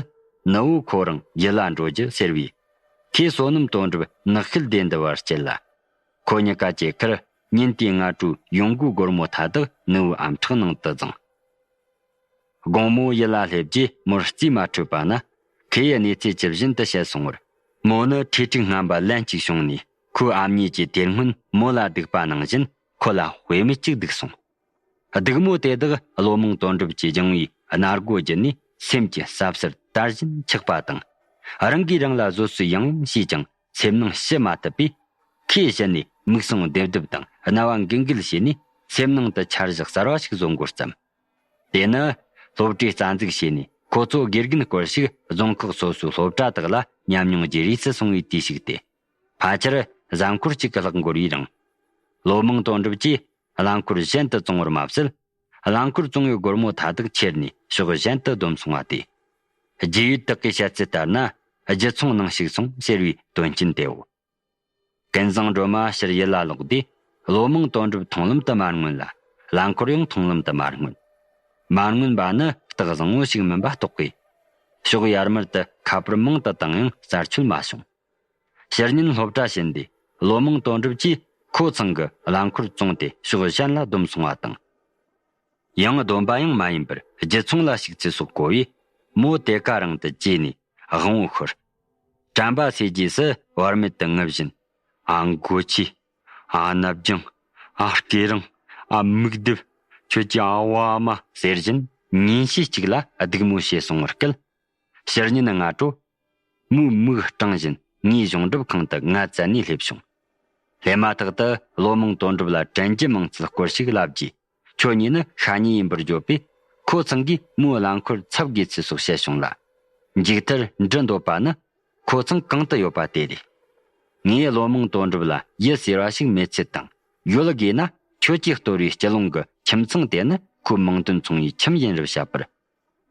ནུ་བོ་ཁོ་རང་ཡུལ་ལ་འགྲོ་རྒྱུ་ཟེར་བས། ཁོས་བསོད་ནམས་དོན་གྲུབ་ནགས་ཤུལ་སྡེ་འདི་བར་བསྐྱལ་ལ། ཁོ་གཉིས་ཀ་བཅས་ཁར་ཉིན་དེའི་སྔ་དྲོའི་ཡོང་སྒོའི་སྒོར་མོ་མཐའ་དག་ནུ་བོའི་ཨམ་ཕྲག་ནང་དུ་བརྫངས། དགོང་མོ་ཡུལ་ལ་སླེབས་རྗེས་མོར་རྩིས་མ་འཕྲོད་པ་ན། ཁོས་གནས་ཚུལ་ཇི་བཞིན་དུ་བཤད་སོང་བར། མོ་ནི་ཁྲོས་དྲེག་རྔམ་པ་ལན་གཅིག་བྱུང་ནས། ཁོའི་ཨ་མྱེས་ཀྱིས་དེ་སྔོན་མོ་ལ་སྡིགས་པ་ནང་བཞིན་ཁོ་ལ་དཔེ་མེད་ཅིག་སྡིགས་སོང་། སྡིགས་མོ་དེ་དག་བློ་མང་དོན་གྲུབ་ཀྱིས་སྦྱངས་པའི་སྣ་སྒོ་བརྒྱུད་ནས་སེམས་ཀྱི་ཟབ་སར་དར་བཞིན་ཆགས་པ་དང་། རང་གིས་རང་ལ་བཟོད་གསོལ་ཡང་ཡང་བྱས་ཀྱང་སེམས་ནང་ཞི་མ་ཐུབ་པས། ཁོས་གཞི་ནས་མིག་ཟུང་རྡེབ་རྡེབ་དང་རྣ་བ་འགུལ་འགུལ་བྱས་ནས། སེམས་ནང་དུ་འཆར་གཞི་གསར་བ་ཞིག་བཟོ་འགོ་བརྩམས། དེ་ནི་སློབ་གྲྭའི་རྩ་འཛུགས་བྱས་ནས་ཁོ་ཚོ་དགེ་རྒན་སྐོར་ཞིག་རྫོང་ཁག་སོ་སོའི་སློབ་གྲྭ་དག་ལ་ཉམས་མྱོང་བརྗེ་རེས་སུ་སོང་བའི་དུས་ཤིག་སྟེ། ཕལ་ཆེར་གཟའ་འཁོར་གཅིག་གི་ལྷག་འགོར་བའི་རིང་། བློ་མང་དོན་གྲུབ་ཀྱིས་རླངས་འཁོར་གཞན་དུ་བཙོང་བར་མ་ཟད། རླངས་འཁོར་བཙོང་བའི་སྒོར་མོ་མཐའ་དག་ཁྱེར་ནས་ཕྱོགས་གཞན་དུ་བསྡོམས་སོང་བ་སྟེ། རྒྱུས་ཡོད་དག་གིས་བཤད་ཚུལ་ལྟར་ན། རྒྱུ་ཚོང་ནང་ཞུགས་སོང་ཟེར་བའི་དོན་རྐྱེན་དེའོ། ཀུན་བཟང་སྒྲོལ་མ་ཕྱིར་ཡུལ་ལ་ལོག་དུས། བློ་མང་དོན་གྲུབ་མཐོང་ལམ་དུ་མ་མངོན་ལ། རླངས་འཁོར་ཡང་མཐོང་ལམ་དུ་མ་མངོན། མ་མངོན་པ་ནི་རྟགས་བཟང་བོ་ཞིག་མིན་པ་རྟོགས་པས། ཕྱོགས་ཡར་མར་དུ་ཁ་པར་མང་དུ་བཏང་ཡང་རྩད་ཆོད་མ་བྱུང་། ཕྱི་ཉིན་སློབ་གྲྭ་ཕྱིན་དུས། བློ་མང་དོན་གྲུབ་ཀྱིས་ཁོ་ཚང་གི་རླངས་འཁོར་བཙོངས་ཏེ་ཕྱོགས་གཞན་ལ་བསྡོམས་སོང་བ་དང་། ཡང་སྡོམ་པ་ཡང་མ་ཡིན་པར་རྒྱུ་ཚོང་ལ་ཞུགས་ཚུལ་སོགས་གོ་བས། མོ་དེ་ཀ་རང་དུ་བརྗེད་ནས་དབང་བོ་ཤོར། དྲན་པ་སོས་རྗེས་སུ་བར་མེད་དུ་ངུ་བཞིན། ཨ་མགོ་ཆེ། ཨ་ནབ་རྒྱང་། ཨ་སྐེ་རིང་། ཨ་མིག་ལྡེབ། ཁྱོད་ཀྱི་ཨ་བ་ཨ་མ་ཟེར་བཞིན་ཉིན་ཤས་གཅིག་ལ་སྡིགས་མོ་བྱས་སོང་བར་སྐུལ། ཕྱི་ཉིན་སྔ་དྲོ། མོའི་མིག་སྤྲིངས་བཞིན་ངའི་གཞུང་སྒྲུབ་ཁང་དུ་ང་བཙལ་ནས་སླེབས་བྱུང་། སླེབས་མ་ཐག་ཏུ་བློ་མང་དོན་གྲུབ་ལ་དྲན་རྒྱུ་མང་ཚུལ་སྐོར་ཞིག་ལབ་རྗེས། ཁྱོད་གཉིས་ནི་ཤ་ཉེ་ཡིན་པར་བརྗོད་པས། ཁོ་ཚང་གིས་མོའི་རླངས་འཁོར་འཚབ་དགོས་ཚུལ་སོགས་བཤད་བྱུང་ལ། མཇུག་མཐར་འདྲི་འདོད་པ་ནི། ཁོ་ཚང་གང་དུ་ཡོད་པ་དེ་རེད། ངས་བློ་མང་དོན་གྲུབ་ལ་ཡུལ་ཟེར་བ་ཞིག་མེད་ཚུལ་དང་། ཡོད་དགོས་ན་ཁྱོད་ཀྱིས་གཏོར་བའི་སྤྱི་ལུང་གི་ཁྱིམ་ཚང་དེ་ནི་ཁོའི་མིང་དོན་མཚུངས་པའི་ཁྱིམ་ཡིན་རབས་བཤད་པར།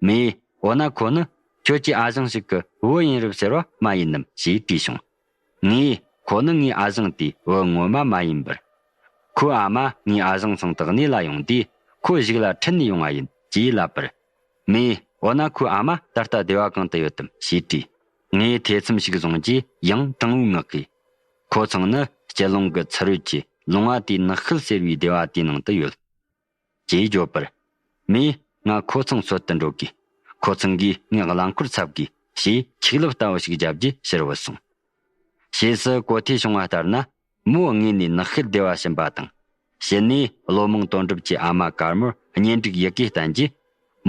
མོས། འོ་ན་ཁོ་ནི་ཁྱོད་ཀྱི་ཨ་ཞང་ཞིག་གི་བུ་ཡིན་རབས་ཟེར་བ་མ་ཡིན་ནམ་ཞེས་དྲིས་བྱུང་། ངས། ཁོ་ནི་ངའི་ཨ་ཞང་དེའི་བུ་ངོ་མ་མ་ཡིན་པར། ཁོའི་ཨ་མ་ངའི་ཨ་ཞང་ཚང་དུ་གནས་ལ་ཡོང་དུས། ཁོ་གཞུག་ལ་ཁྲིད་ནས་ཡོང་བ་ཡིན་ཅེས་ལབ་པར། མོས། འོ་ན་ཁོའི་ཨ་མ་ད་ལྟ་སྡེ་བ་གང་དུ་ཡོད་དམ་ཞེས་དྲིས། ངས་ཐེ་ཚོམ་ཞིག་བཟུང་རྗེས་ཡང་དྲང་བོའི་ངག་གིས། ཁོ་ཚང་ནི་སྤྱི་ལུང་གི་ཚུ་རོལ་གྱི་ལུང་བ་དེའི་ནགས་ཤུལ་ཟེར་བའི་སྡེ་བ་དེའི་ནང་དུ་ཡོད། ཅེས་བརྗོད་པར། མོས་ང་ཁོ་ཚང་བསུ་དུ་འགྲོ་དགོས། ཁོ་ཚང་གིས་ངའི་རླངས་འཁོར་འཚབ་དགོས་ཞེས་ཆིག་ལབ་ལྟ་བུ་ཞིག་བརྒྱབ་རྗེས་ཕྱིར་བུད་སོང་། ཕྱིས་སུ་གོ་ཐོས་བྱུང་བ་ལྟར་ན། མོ་དངོས་ནས་ནགས་ཤུལ་སྡེ་བ་ཕྱིན་པ་དང་། ཕྱི་ནས་བློ་མང་དོན་གྲུབ་ཀྱི་ཨ་མ་དཀར་མོར་གཉེན་སྒྲིག་ཡི་གེ་བསྟན་རྗེས།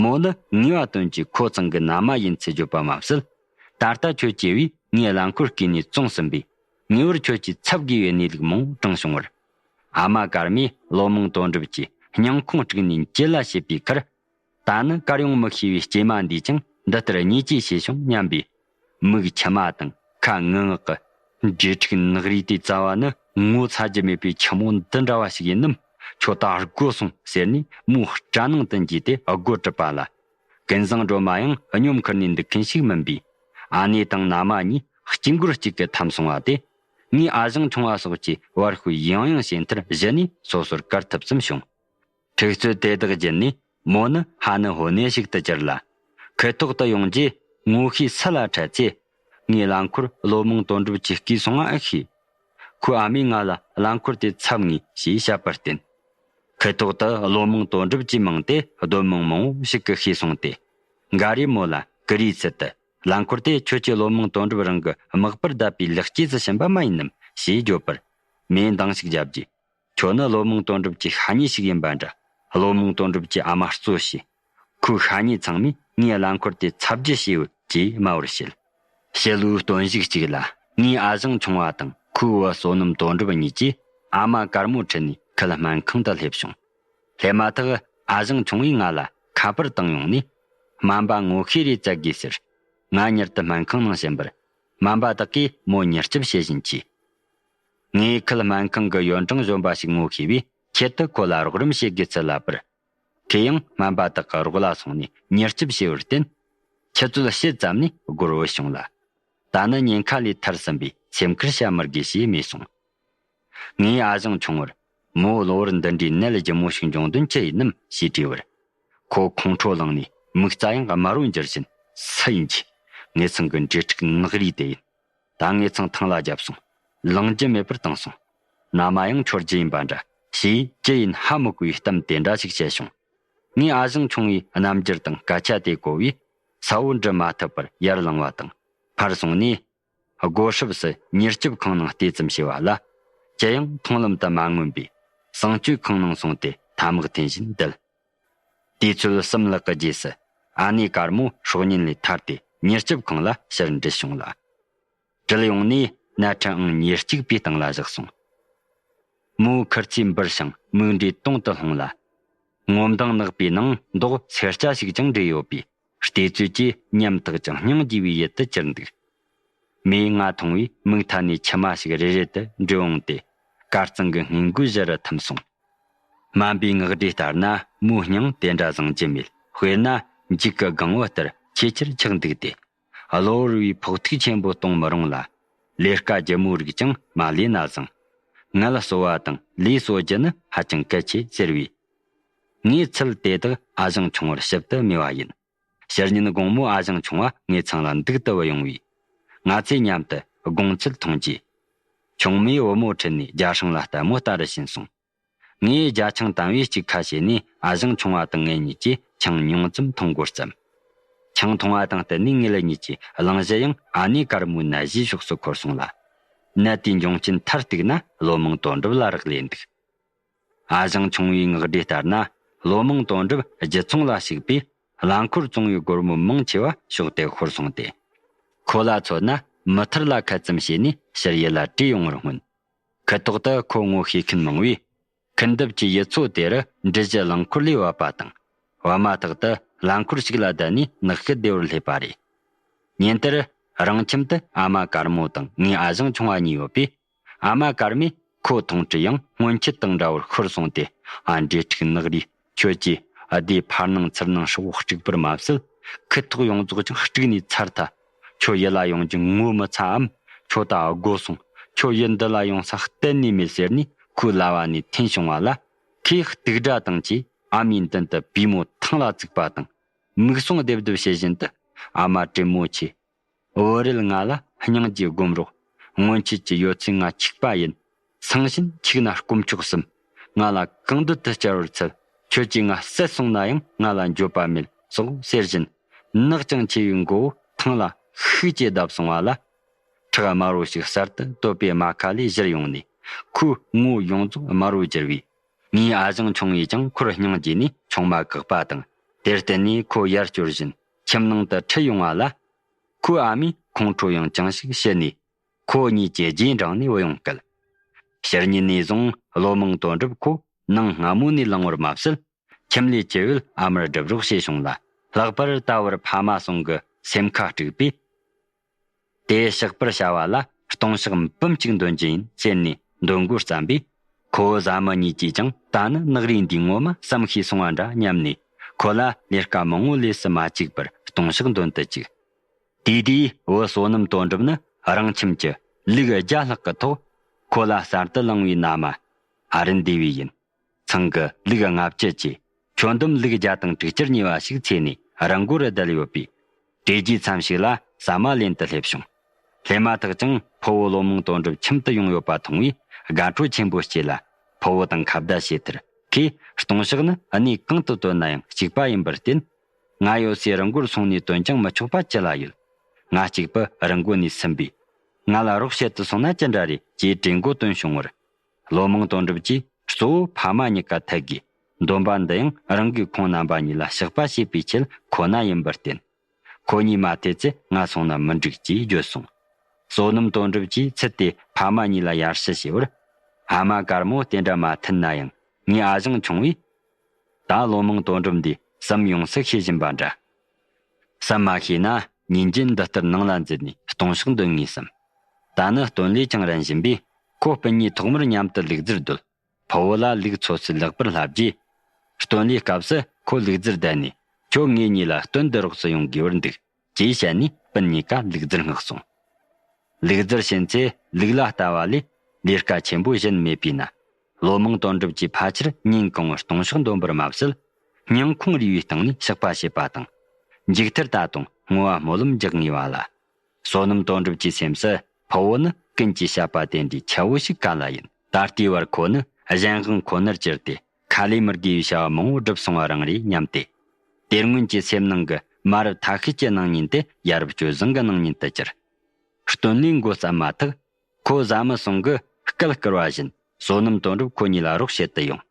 མོ་ནི་ངེས་པ་དོན་གྱིས་ཁོ་ཚང་གི་མནའ་མ་ཡིན་ཚུལ་བརྗོད་པ་མ་ཟད། ད་ལྟ་ཁྱོད་ཀྱིས་བས་ངའི་རླངས་འཁོར་བརྐུས་ནས་བཙོངས་ཟིན་པས། ངེས་པར་ཁྱོད་ཀྱིས་འཚབ་དགོས་པའི་གནས་ལུགས་མང་པོ་དྲངས་བྱུང་བར། ཨ་མ་དཀར་མོས་བློ་མང་དོན་གྲུབ་ཀྱི་སྙིང་ཁོང་དཀྲུགས་ནས་འགྱེལ་ལ་བྱེད་པའི་ཁར། ད་ནི་གར་ཡོང་མི་ཤེས་པའི་སྐྱེས་མ་འདིས་ཀྱང་འདི་ལྟར་བརྙས་བཅོས་བྱས་བྱུང་སྙམ་པས། མིག་མཆི་མ་དང་ཁ་ངུ་ངག་གི། འབྲས་དྲུག་ནག་རིས་དེ་རྩ་བ་ནི་ངོ་ཚ་རྒྱུ་མེད་པའི་ཁྱི་མོ་འདི་འདྲ་བ་ཞིག་ཡིན་ནམ། ཁྱོད་ད་སྒོ་སོང་ཟེར་ནས་མོའི་སྐྲ་ནང་དུ་འགྱེལ་ཏེ་སྒོ་གྲུབ་པ་ལ། ཀུན་བཟང་སྒྲོལ་མ་ཡང་སྙོམ་ཁུར་ནས་འདུག་མཁན་ཞིག་མིན་པས། ཨ་ནེ་དང་མནའ་མ་གཉིས་གཅིག་མགུར་གཅིག་གི་འཐམ་སོང་བ་དེ། ངའི་ཨ་ཞང་ཆུང་བ་སོགས་ཀྱིས་བར་ཤུལ་ཡང་ཡང་བྱས་མཐར་གཞི་ནས་སོ་སོར་བཀར་ཐུབ་ཙམ་བྱུང་། འཁྲུག་རྩོད་དེ་དག་བརྒྱུད་ནས་མོ་ནི་ཧ་ནུ་ཧོ་ནེ་ཞིག་ཏུ་གྱུར་ལ། ཁུ་ཐོག་ཏུ་ཡོང་རྗེས་ངོ་ཤེས་སུ་ལ་འཕྲད་ཚེ། ངའི་རླངས་འཁོར་བློ་མང་དོན་གྲུབ་ཀྱིས་བརྐུས་སོང་ང་ཨེ་ཤེས། ཁོའི་ཨ་མས་ང་ལ་རླངས་འཁོར་དེ་འཚབ་ངེས་ཞེས་བཤད་པར་བརྟེན། ཁུ་ཐོག་ཏུ་བློ་མང་དོན་གྲུབ་ཀྱི་མིང་དེ་སྡོད་མི་མང་པོ་ཞིག་གིས་ཤེས་སོང་སྟེ། འགའ་རེས་མོ་ལ་ཀུ་རེའི་ཚུལ་དུ། རླངས་འཁོར་དེ་ཁྱོད་ཀྱིས་བློ་མང་དོན་གྲུབ་རང་གི་མག་པར་བརྡབས་པའི་ལེགས་སྐྱེས་སུ་ཕྱིན་པ་མ་ཡིན་ནམ་ཞེས་བརྗོད་པར། མོས་འདང་ཞིག་བརྒྱབ་རྗེས། ཁྱོད་ནི་བློ་མང་དོན་གྲུབ་ཀྱི་ཤ་ཉེ་ཞིག་ཡིན་པ་འདྲ། བློ་མང་དོན་གྲུབ་ཀྱི་ཨ་མ་གཙོ་བྱས། ཁོའི་ཤ་ཉེ་ཚང་མས་ངའི་རླངས་འཁོར་དེ་འཚབ་རྒྱུ་བྱས་ཡོད་ཅེས་སྨྲ་བར་བཤད། ཕྱི་ལོའི་སྟོན་གཞུག་ཅིག་ལ་ངའི་ཨ་ཞང་ཆུང་བ་དང་ཁོའི་བུ་བསོད་ནམས་དོན་གྲུབ་གཉིས་ཀྱིས་ཨ་མ་དཀར་མོ་ཁྲིད་ནས་ཁུལ་སྨན་ཁང་དུ་སླེབས་བྱུང་། སླེབས་མ་ཐག་ཨ་ཞང་ཆུང་བས་ང་ལ་ཁ་པར་བཏང་ཡོང་ནས། སྨན་པ་ངོ་ཤེས་རེ་བཙལ་དགོས་ཟེར། ང་མྱུར་དུ་སྨན་ཁང་ནང་ཕྱིན་པར། སྨན་པ་དག་གིས་མོ་མྱུར་སྐྱོབ་བྱེད་བཞིན་མཆིས། ངས་ཁུལ་སྨན་ཁང་གི་ཡོན་ཀྲང་གཞོན་པ་ཞིག་ངོ་ཤེས་པས་ཆེད་དུ་ཁོ་ལ་རོགས་རམ་བྱེད་དགོས་ཚུལ་ལབ་པར། ཁོས་ཡང་སྨན་པ་དག་གི་རོགས་ལ་སོང་ནས་མྱུར་སྐྱོབ་བྱས་པར་བརྟེན། ཆུ་ཚོད་ཕྱེད་ཙམ་ནས་སྒོར་བུད་བྱུང་ལ། ད་ནི་ཉེན་ཁ་ལས་ཐར་ཟིན་པས་སེམས་ཁུར་བྱ་མི་དགོས་ཞེས་སྨྲས་སོང་། ངས་ཨ་ཞང་ཆུང་བར། མོ་གློ་བུར་འདི་འདྲའི་ནད་ལྗིད་མོ་ཞིག་འབྱུང་དོན་ཅི་ཡིན་ནམ་ཞེས་དྲིས་པར། ཁོ་ཁོང་ཁྲོ་ལངས་ནས་མིག་རྩ་ཡང་དམར་བོ་འགྱུར་བཞིན། སུ་ཡིན་གྱི། ངེད་ཚང་གི་འབྲས་དྲུག་ནག་རིས་དེ་ཡིན། ད་ངེད་ཚང་ཐང་ལ་བརྒྱབ་སོང་། ལངས་རྒྱུ་མེད་པར་བཏང་སོང་། མནའ་མ་ཡང་འཆོར་རྒྱུ་ཡིན་པ་འདྲ་ཞེས་ཅི་ཡིན་ཧ་མི་གོ་བའི་གཏམ་དེ་འདྲ་ཞིག་བཤད་བྱུང་། ངས་ཨ་ཞང་ཆུང་བའི་རྣམ་འགྱུར་དང་སྐད་ཆ་དེ་གོ་བས་གསལ་བོ་འབྲི་མ་ཐུབ་པར་ཡར་ལངས་པ་དང་ཕར་སོང་ནས། སྒོ་སྲུབས་སུ་མྱུར་སྐྱོབ་ཁང་ནང་བལྟས་ཙམ་བྱས་པ་ལ། ཅི་ཡང་མཐོང་ལམ་དུ་མ་མངོན་པས་གསང་སྤྱོད་ཁང་ནང་སོང་སྟེ་ཐ་མག་འཐེན་བཞིན་བསྡད། དུས་ཚོད་གསུམ་ལྷག་གི་རྗེས་སུ་ཨ་ནེ་དཀར་མོ་སྲོག་ཉེན་ལས་ཐར་ཏེ་མྱུར་སྐྱོབ་ཁང་ལ་ཕྱིར་འདྲིད་བྱུང་ལ། དྲུད་ཡོང་ནས་ནད་ཕྲན་ཨང་ཉེར་གཅིག་པའི་སྟེང་ལ་བཞག་སོང་། མོའི་ཁུར་ཚོས་འབུར་ཞིང་མིག་འབྲས་དོང་དུ་ལྷུང་ལ། ངོ་མདངས་ནག་པོའི་ནང་མདོག་སེར་སྐྱ་ཞིག་ཀྱང་འབྲེས་ཡོད་པས། བལྟས་ཚོད་ཀྱིས་ཉམ་ཐག་ཅིང་སྙིང་རྗེ་བའི་ཡུལ་དུ་གྱུར་འདུག་མོས་ང་མཐོང་བས་མིག་མཐའ་ནས་མཆི་མ་ཞིག་རེ་རེ་དུ་འབྲུ་འོངས་ཏེ། དཀར་གཙང་གི་སྔས་མགོའི་གཞུ་རུ་ཐིམ་སོང་། སྨན་པའི་ངག་སྒྲོས་ལྟར་ན་མོའི་སྙིང་དེ་འདྲ་བཟང་རྒྱུ་མེད། དཔེར་ན་འཇིག་གི་སྒང་བུ་ལྟར་ཆེས་ཆེར་ཆགས་འདུག་སྟེ། གློ་བུར་བའི་ཕོག་ཐུག་ཆེན་པོ་གཏོང་མི་རུང་ལ། ལས་ཀ་ལྗིད་མོ་རིགས་ཀྱང་མ་ལས་ན་བཟང་། ངལ་གསོ་བ་དང་ལུས་གསོ་རྒྱུ་ནི་ཧ་ཅང་གལ་ཆེ་ཟེར་བས། ངས་ཚུལ་དེ་དག་ཨ་ཞང་ཆུང་བར་ཞིབ་ཏུ་སྨྲས་པ་ཡིན། ཕྱི་ཉིན་དགོང་མོ་ཨ་ཞང་ཆུང་བ་ངའི་ཚང་ལ་འདུག་ཏུ་བུད་ཡོང་བས། ང་ཚོས་མཉམ་དུ་སྒོང་ཚལ་འཐུང་རྗེས། ཆུང་མས་བུ་མོ་ཁྲིད་ནས་རྒྱ་སྲང་ལ་ལྟད་མོ་ལྟ་རུ་ཕྱིན་སོང་། ངས་རྒྱ་ཆང་དམ་བེ་གཅིག་ཁ་བྱས་ནས་ཨ་ཞང་ཆུང་བ་དང་ངེད་གཉིས་ཀྱིས་ཆང་ཉུང་ཙམ་འཐུང་འགོ་བརྩམས། ཆང་འཐུང་བ་དང་བསྟུན་ནས་ངེད་གཉིས་ཀྱི་གླེང་གཞི་ཡང་ཨ་ནེ་དཀར་མོའི་ནད་གཞིའི་ཕྱོགས་སུ་འཁོར་སོང་ལ། ནད་དེའི་འབྱུང་རྐྱེན་མཐར་གཏུགས་ན་བློ་མང་དོན་གྲུབ་ལ་རག་ལས་འདུག་ཨ་ཞང་ཆུང་བའི་ངག་སྒྲོས་ལྟར་ན། བློ་མང་དོན་གྲུབ་རྒྱུ་ཚོང་ལ་ཞུགས་པས། རླངས་འཁོར་བཙོང་བའི་སྒོར་མོ་མང་ཆེ་བ་ཕྱོགས་དེར་ཤོར་སོང་སྟེ། ཁོ་ལ་མཚོན་ན་མུ་མཐུད་ལ་ཁ་ཙམ་བྱས་ནས་ཕྱིར་ཡུལ་ལ་བྲོས་ཡོང་བར་མངོན། ཁུ་ཐོག་ཏུ་ཁོ་ངོ་ཤེས་མཁན་མང་བས། ཁུ་འདབས་ཀྱི་ཡུལ་ཚོ་དེར་འབྲི་གཞི་རླངས་འཁོར་ལས་བབས་པ་དང་། བབས་མ་ཐག་ཏུ་རླངས་འཁོར་ཞིག་ལ་བསྡད་ནས་ནགས་ཤུལ་སྡེ་བར་སླེབས་པ་རེད། ཉིན་དེར་རང་ཁྱིམ་དུ་ཨ་མ་དཀར་མོ་དང་ངའི་ཨ་ཞང་ཆུང་བ་གཉིས་ཡོད་པས། ཨ་མ་དཀར་མོས་ཁོ་མཐོང་དུས་ཡང་སྔོན་ཆད་དང་འདྲ་བར་ཤོར་སོང་སྟེ། ཨ་འབྲས་དྲུག་ནག་རིས། ཁྱོད་ཀྱིས་ཨ་ལྡེ་ཕར་ནང་ཚུར་ནང་ཧྲིལ་བོ་དཀྲུགས་པར་མ་ཟད། ཁུ་ཐོག་ཡོངས་རྫོགས་ཀྱང་དཀྲུགས་ནས་ཚར་ཐལ། ཁྱོད་ཡུལ་ལ་ཡོང་རྒྱུ་ངོ་མི་ཚ་འམ། ཁྱོད་ད་སྒོ་སོང་། ཁྱོད་ཡུལ་འདི་ལ་ཡོང་ས་གཏན་ནས་མེད་ཟེར་ནས་ཁོའི་ལྭ་བ་ནས་འཐེན་བྱུང་བ་ལ། ཁོས་གཏུག་སྒྲ་དང་བཅས་ ཨ་མའི་མདུན་དུ་པུས་མོ་ཐང་ལ་བཙུགས་པ་དང་། མིག་ཟུང་རྡེབ་རྡེབ་བྱེད་བཞིན་དུ། ཨ་མ་དྲིན་མོ་ཆེ། བུ་རེད། ང་ལ་སྙིང་རྗེ་སྒོམ་རོགས། སྔོན་ཆད་ཀྱི་ཡོད་ཚད་ང་འཆུག་པ་ཡིན། སང་ཞིན་འཆུག་ན་དཀོན་མཆོག་གསུམ། ང་ལ་གང་འདོད་དུ་བཅར་བར་འཚལ། ཁྱོད་ཀྱིས་ང་བསད་སོང་ན་ཡང་ང་ལ་འགྱོད་པ་མེད་སོགས་ཟེར་བཞིན། ནག་ཅིང་ཆེ་བའི་མགོ་བོ་ཐང་ལ་ཤུགས་ཀྱིས་བརྡབས་སོང་བ་ལ། ཁྲག་དམར་བོ་ཞིག་གསར་དུ་བཏོད་པའི་རྨ་ཁ་ལས་བཞུར་ཡོང་ནས། ཁོའི་ངོ་ཡོངས་རྫོགས་དམར་བོ་གྱུར་བས། ངའི་ཨ་ཞང་ཆུང་བས་ཀྱང་ཁོར་སྙིང་རྗེ་ནས་ཆུང་མ་བཀག་པ་དང་། དེར་བརྟེན་ནས་ཁོ་ཡར་སྐྱོར་བཞིན་ཁྱིམ་ནང་དུ་ཁྲིད་ཡོང་བ་ལ། ཁོའི་ཨ་མས་ཁོང་ཁྲོ་ཡང་ཅུང་ཞིག་ཞི་ནས། ཁོ་གཉིས་ཀྱི་རྗེས་འབྲངས་ནས་བུད་ཡོང་སྐད། ཕྱི་ཉིན་ནས་བཟུང་བློ་མང་དོན་གྲུབ་ཁོ་ནངས་སྔ་མོ་ནས་ལངས་པར་མ་ཟད། ཁྱིམ་ལས་ཆེ་བས་ཨ་མར་སྒྲུབ་རོགས་བྱས་བྱུང་ལ། ལྷག་པར་ད་བར་ཕ་མ་ཟུང་གི་སེམས་ཁ་དཀྲུགས་པས། དེ་བཤགས་པར་བྱ་བ་ལ་ལྟུང་བཤགས་འབུམ་གཅིག་འདོན་རྒྱུ་ཡིན་ཟེར་ནས་འདོན་དགོས་བརྩམས་པས། ཁོ་བོ་བཟའ་མི་གཉིས་ཀྱིས་ཀྱང་ད་ནི་ནག་རིས་འདིའི་ངོ་མ་བསམ་ཤེས་སོང་བ་འདྲ་སྙམ་ནས། ཁོ་ལ་ལས་ཀ་མང་བོ་ལས་སུ་མ་བཅུག་པར་ལྟུང་བཤགས་འདོན་དུ་བཅུག་དེ་དུས་བུ་བསོད་ནམས་དོན་གྲུབ་ནི་རང་ཁྱིམ་གྱི་ལུག་བརྒྱ་ལྷག་གི་ཐོག་ཁོ་ལ་གསར་དུ་བླངས་པའི་མནའ་མ་ཨ་རིན་དེ་བས་ཡིན། ཚང་གི་ལུག་ལྔ་བཅུ་བཅས་ཁྱོན་བསྡོམས་ལུག་བརྒྱ་དང་དྲུག་ཅུར་ཉེ་བ་ཞིག་འཚོས་ནས་རི་མགོར་བསྡད་ཡོད་པས། དེ་རྗེས་མཚམས་ཤིག་ལ་ཟ་མ་ལེན་དུ་སླེབས་བྱུང་། སླེབས་མ་ཐག་ཀྱང་ཕུ་བོ་བློ་མང་དོན་གྲུབ་ཁྱིམ་དུ་ཡོང་ཡོད་པ་མཐོང་བས་དགའ་སྤྲོ་ཆེན་པོ་སྐྱེས་ལ། ཕུ་བོ་དང་ཁ་བརྡ་བྱས་མཐར། ཁོས་ལྟུང་བཤགས་ནི་གནས་གང་དུ་བཏོན་ན་ཡང་གཅིག་པ་ཡིན་པར་བརྟེན། ང་ཡོད་སའི་རི་མགོར་སོང་ནས་བཏོན་ཀྱང་མི་ཆོག་པ་ཅི་ལ་ཡོད། ང་གཅིག་པུ་རི་མགོ་ནས་ཟིན་པས། ང་ལ་རོགས་བྱེད་དུ་སོང་ན་ཅི་འདྲ་རེད་ཅེས་གྲོས་འགོ་བཏོན་བྱུང་བར། བློ་མང་དོན་གྲུབ་ཀྱིས་གཙོ་བོ་ཕ་མ་གཉིས་ཀ་ཐད་དགོས། འདོན་པ་འདི་ཡང་རང་གིས་ཁོང་རྣམ་པ་གཉིས་ལ་བཤགས་པ་བྱས་པའི་ཆེད་ཁོ་ན་ཡིན་པར་བརྟེན། ཁོ་གཉིས་མ་ཐད་ཚེ་ང་སོང་ན་མི་འགྲིག་ཅེས་བརྗོད་སོང་། བསོད་ནམས་དོན་གྲུབ་ཀྱིས་ཚུལ་དེ་ཕ་མ་གཉིས་ལ་ཡར་ཞུ་བྱས་པར། ཨ་མ་དཀར་མོ་དེ་འདྲ་མ་མཐུན་ན་ཡང་ངའི་ཨ་ཞང་ཆུང་བས། ད་བློ་མང་དོན་གྲུབ་འདིས་བསམ་ཡོངས་སུ་ཤེས་བཞིན་པ་འདྲ། བསམ་མ་ཤེས་ན་ཉིན་རྒྱུན་འདི་ལྟར་ནང་ལ་འཛུལ་ནས་ལྟུང་བཤགས་འདོན་ངེས་སམ། ད་ནི་སྟོན་ལས་ཀྱང་རན་བཞིན་པས། ཁོ་སྤུན་གཉིས་ཐོག་མར་མཉམ་དུ་ལུག་རྫིར་སྡོད། ཕུ་བོ་ལ་ལུག་འཚོ་ཚུལ་ལེགས་པར་བསླབ་རྗེས། སྟོན་ལས་སྐབས་སུ་ཁོ་ལུག་རྫིར་བསྡད་ནས་ཁྱོད་ངེད་གཉིས་ལ་སྟོན་འདི་རོགས་སུ་ཡོང་དགོས་པར་འདུག་ཅེས་བཤད་ནས་སྤུན་གཉིས་ཀ་ལུག་རྫིར་མངགས་སོང་། ལུག་རྫིར་ཕྱིན་ཚེ་ལུག་ལ་ལྟ་བ་ལས་ལས་ཀ་ཆེན་པོ་གཞན་མེད་པས་ན། བློ་མང་དོན་གྲུབ་ཀྱིས་ཕལ་ཆེར་ཉིན་གང་བོར་ལྟུང་བཤགས་འདོན་པར་མ་ཟད། སྙིང་ཁོང་རུས་པའི་སྟེང་ནས་བཤགས་པ་བྱེད་པ་དང་། མཇུག་མཐར་ད་དུང་བསྔོ་བ་སྨོན་ལམ་རྒྱག་ངེས་པ་ལ། བསོད་ནམས་དོན་གྲུབ་ཀྱི་སེམས་སུ་ཕུ་བོ་ནི་ཀུན་གྱིས་བཤད་པ་དེ་འདྲའི་ཆ་བོ་ཞིག་ག་ལ་ཡིན། ད་ལྟའི་བར་ཁོ་ནི་གཞན་དབང་ཁོ་ནར་གྱུར་ཏེ་ཁ་ལས་མི་དགོས་པའི་བྱ་བ་མང་བོ་བསྒྲུབས་སོང་བ་རང་རེད་སྙམ་སྟེ། དེ་སྔོན་གྱི་སེམས་ནང་གི་མ་རབས་ཐ་ཤལ་གྱི་སྣང་བརྙན་དེ་ཡ་རབས་སྤྱོད་བཟང་གི་སྣང་བརྙན་དུ་གྱུར། སྟོན་ལས་འགོ་བརྩམས་མ་ཐག་ཁོ་བཟའ་མི་ཟུང་གིས་སྐད་བསྐུལ་བ་བཞིན་བསོད་ནམས་དོན་གྲུབ་ཁོ་གཉིས་ལ་རོགས་བྱེད་དུ་ཡོང་།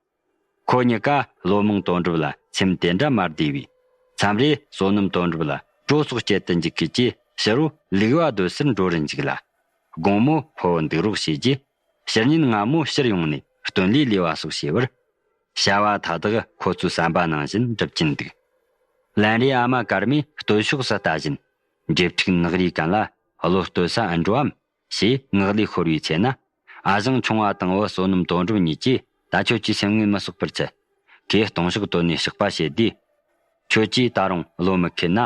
ཁོ་གཉིས་ཀ་བློ་མང་དོན་གྲུབ་ལ་སེམས་དེ་འདྲ་མ་བདེ་བས། མཚམས་རེ་བསོད་ནམས་དོན་གྲུབ་ལ་གྲོ་སོགས་སྐྱེལ་དུ་འཇུག་གི་ཅེས་ཕྱི་རུ་ལུག་བ་སྡོད་སར་འགྲོ་རུ་འཇུག་ལ། དགོང་མོ་ཕུ་བོ་འདུག་རོགས་བྱས་རྗེས། ཕྱི་ཉིན་སྔ་མོ་ཕྱིར་ཡོང་ནས་སྟོན་ལས་ལས་བ་སོགས་བྱས་པར། བྱ་བ་མཐའ་དག་ཁོ་ཚོའི་བསམ་པ་ནང་བཞིན་འགྲུབ་ཀྱིན་འདུག་ལན་རེ་ཨ་མ་དཀར་མོས་སྟོད་ཕྱོགས་སུ་ལྟ་བཞིན། འབྲེལ་ཕྲུག་ནག་རིས་གན་ལ་བློ་གཏོད་ས་ཨེ་འགྲོའམ། ཞེས་ངག་ལས་ཤོར་བའི་ཚེ་ན། ཨ་ཞང་ཆུང་བ་དང་བུ་བསོད་ནམས་དོན་གྲུབ་གཉིས་ཀྱིས་ད་ཁྱོད་ཀྱི་སེམས་ངན་མི་གསོག་པར་འཚལ། ཁོས་ལྟུང་བཤགས་བཏོན་ནས་བཤགས་པ་བྱེད་དུས། ཁྱོད་ཀྱིས་ད་རུང་བློ་མི་ཁེལ་ན།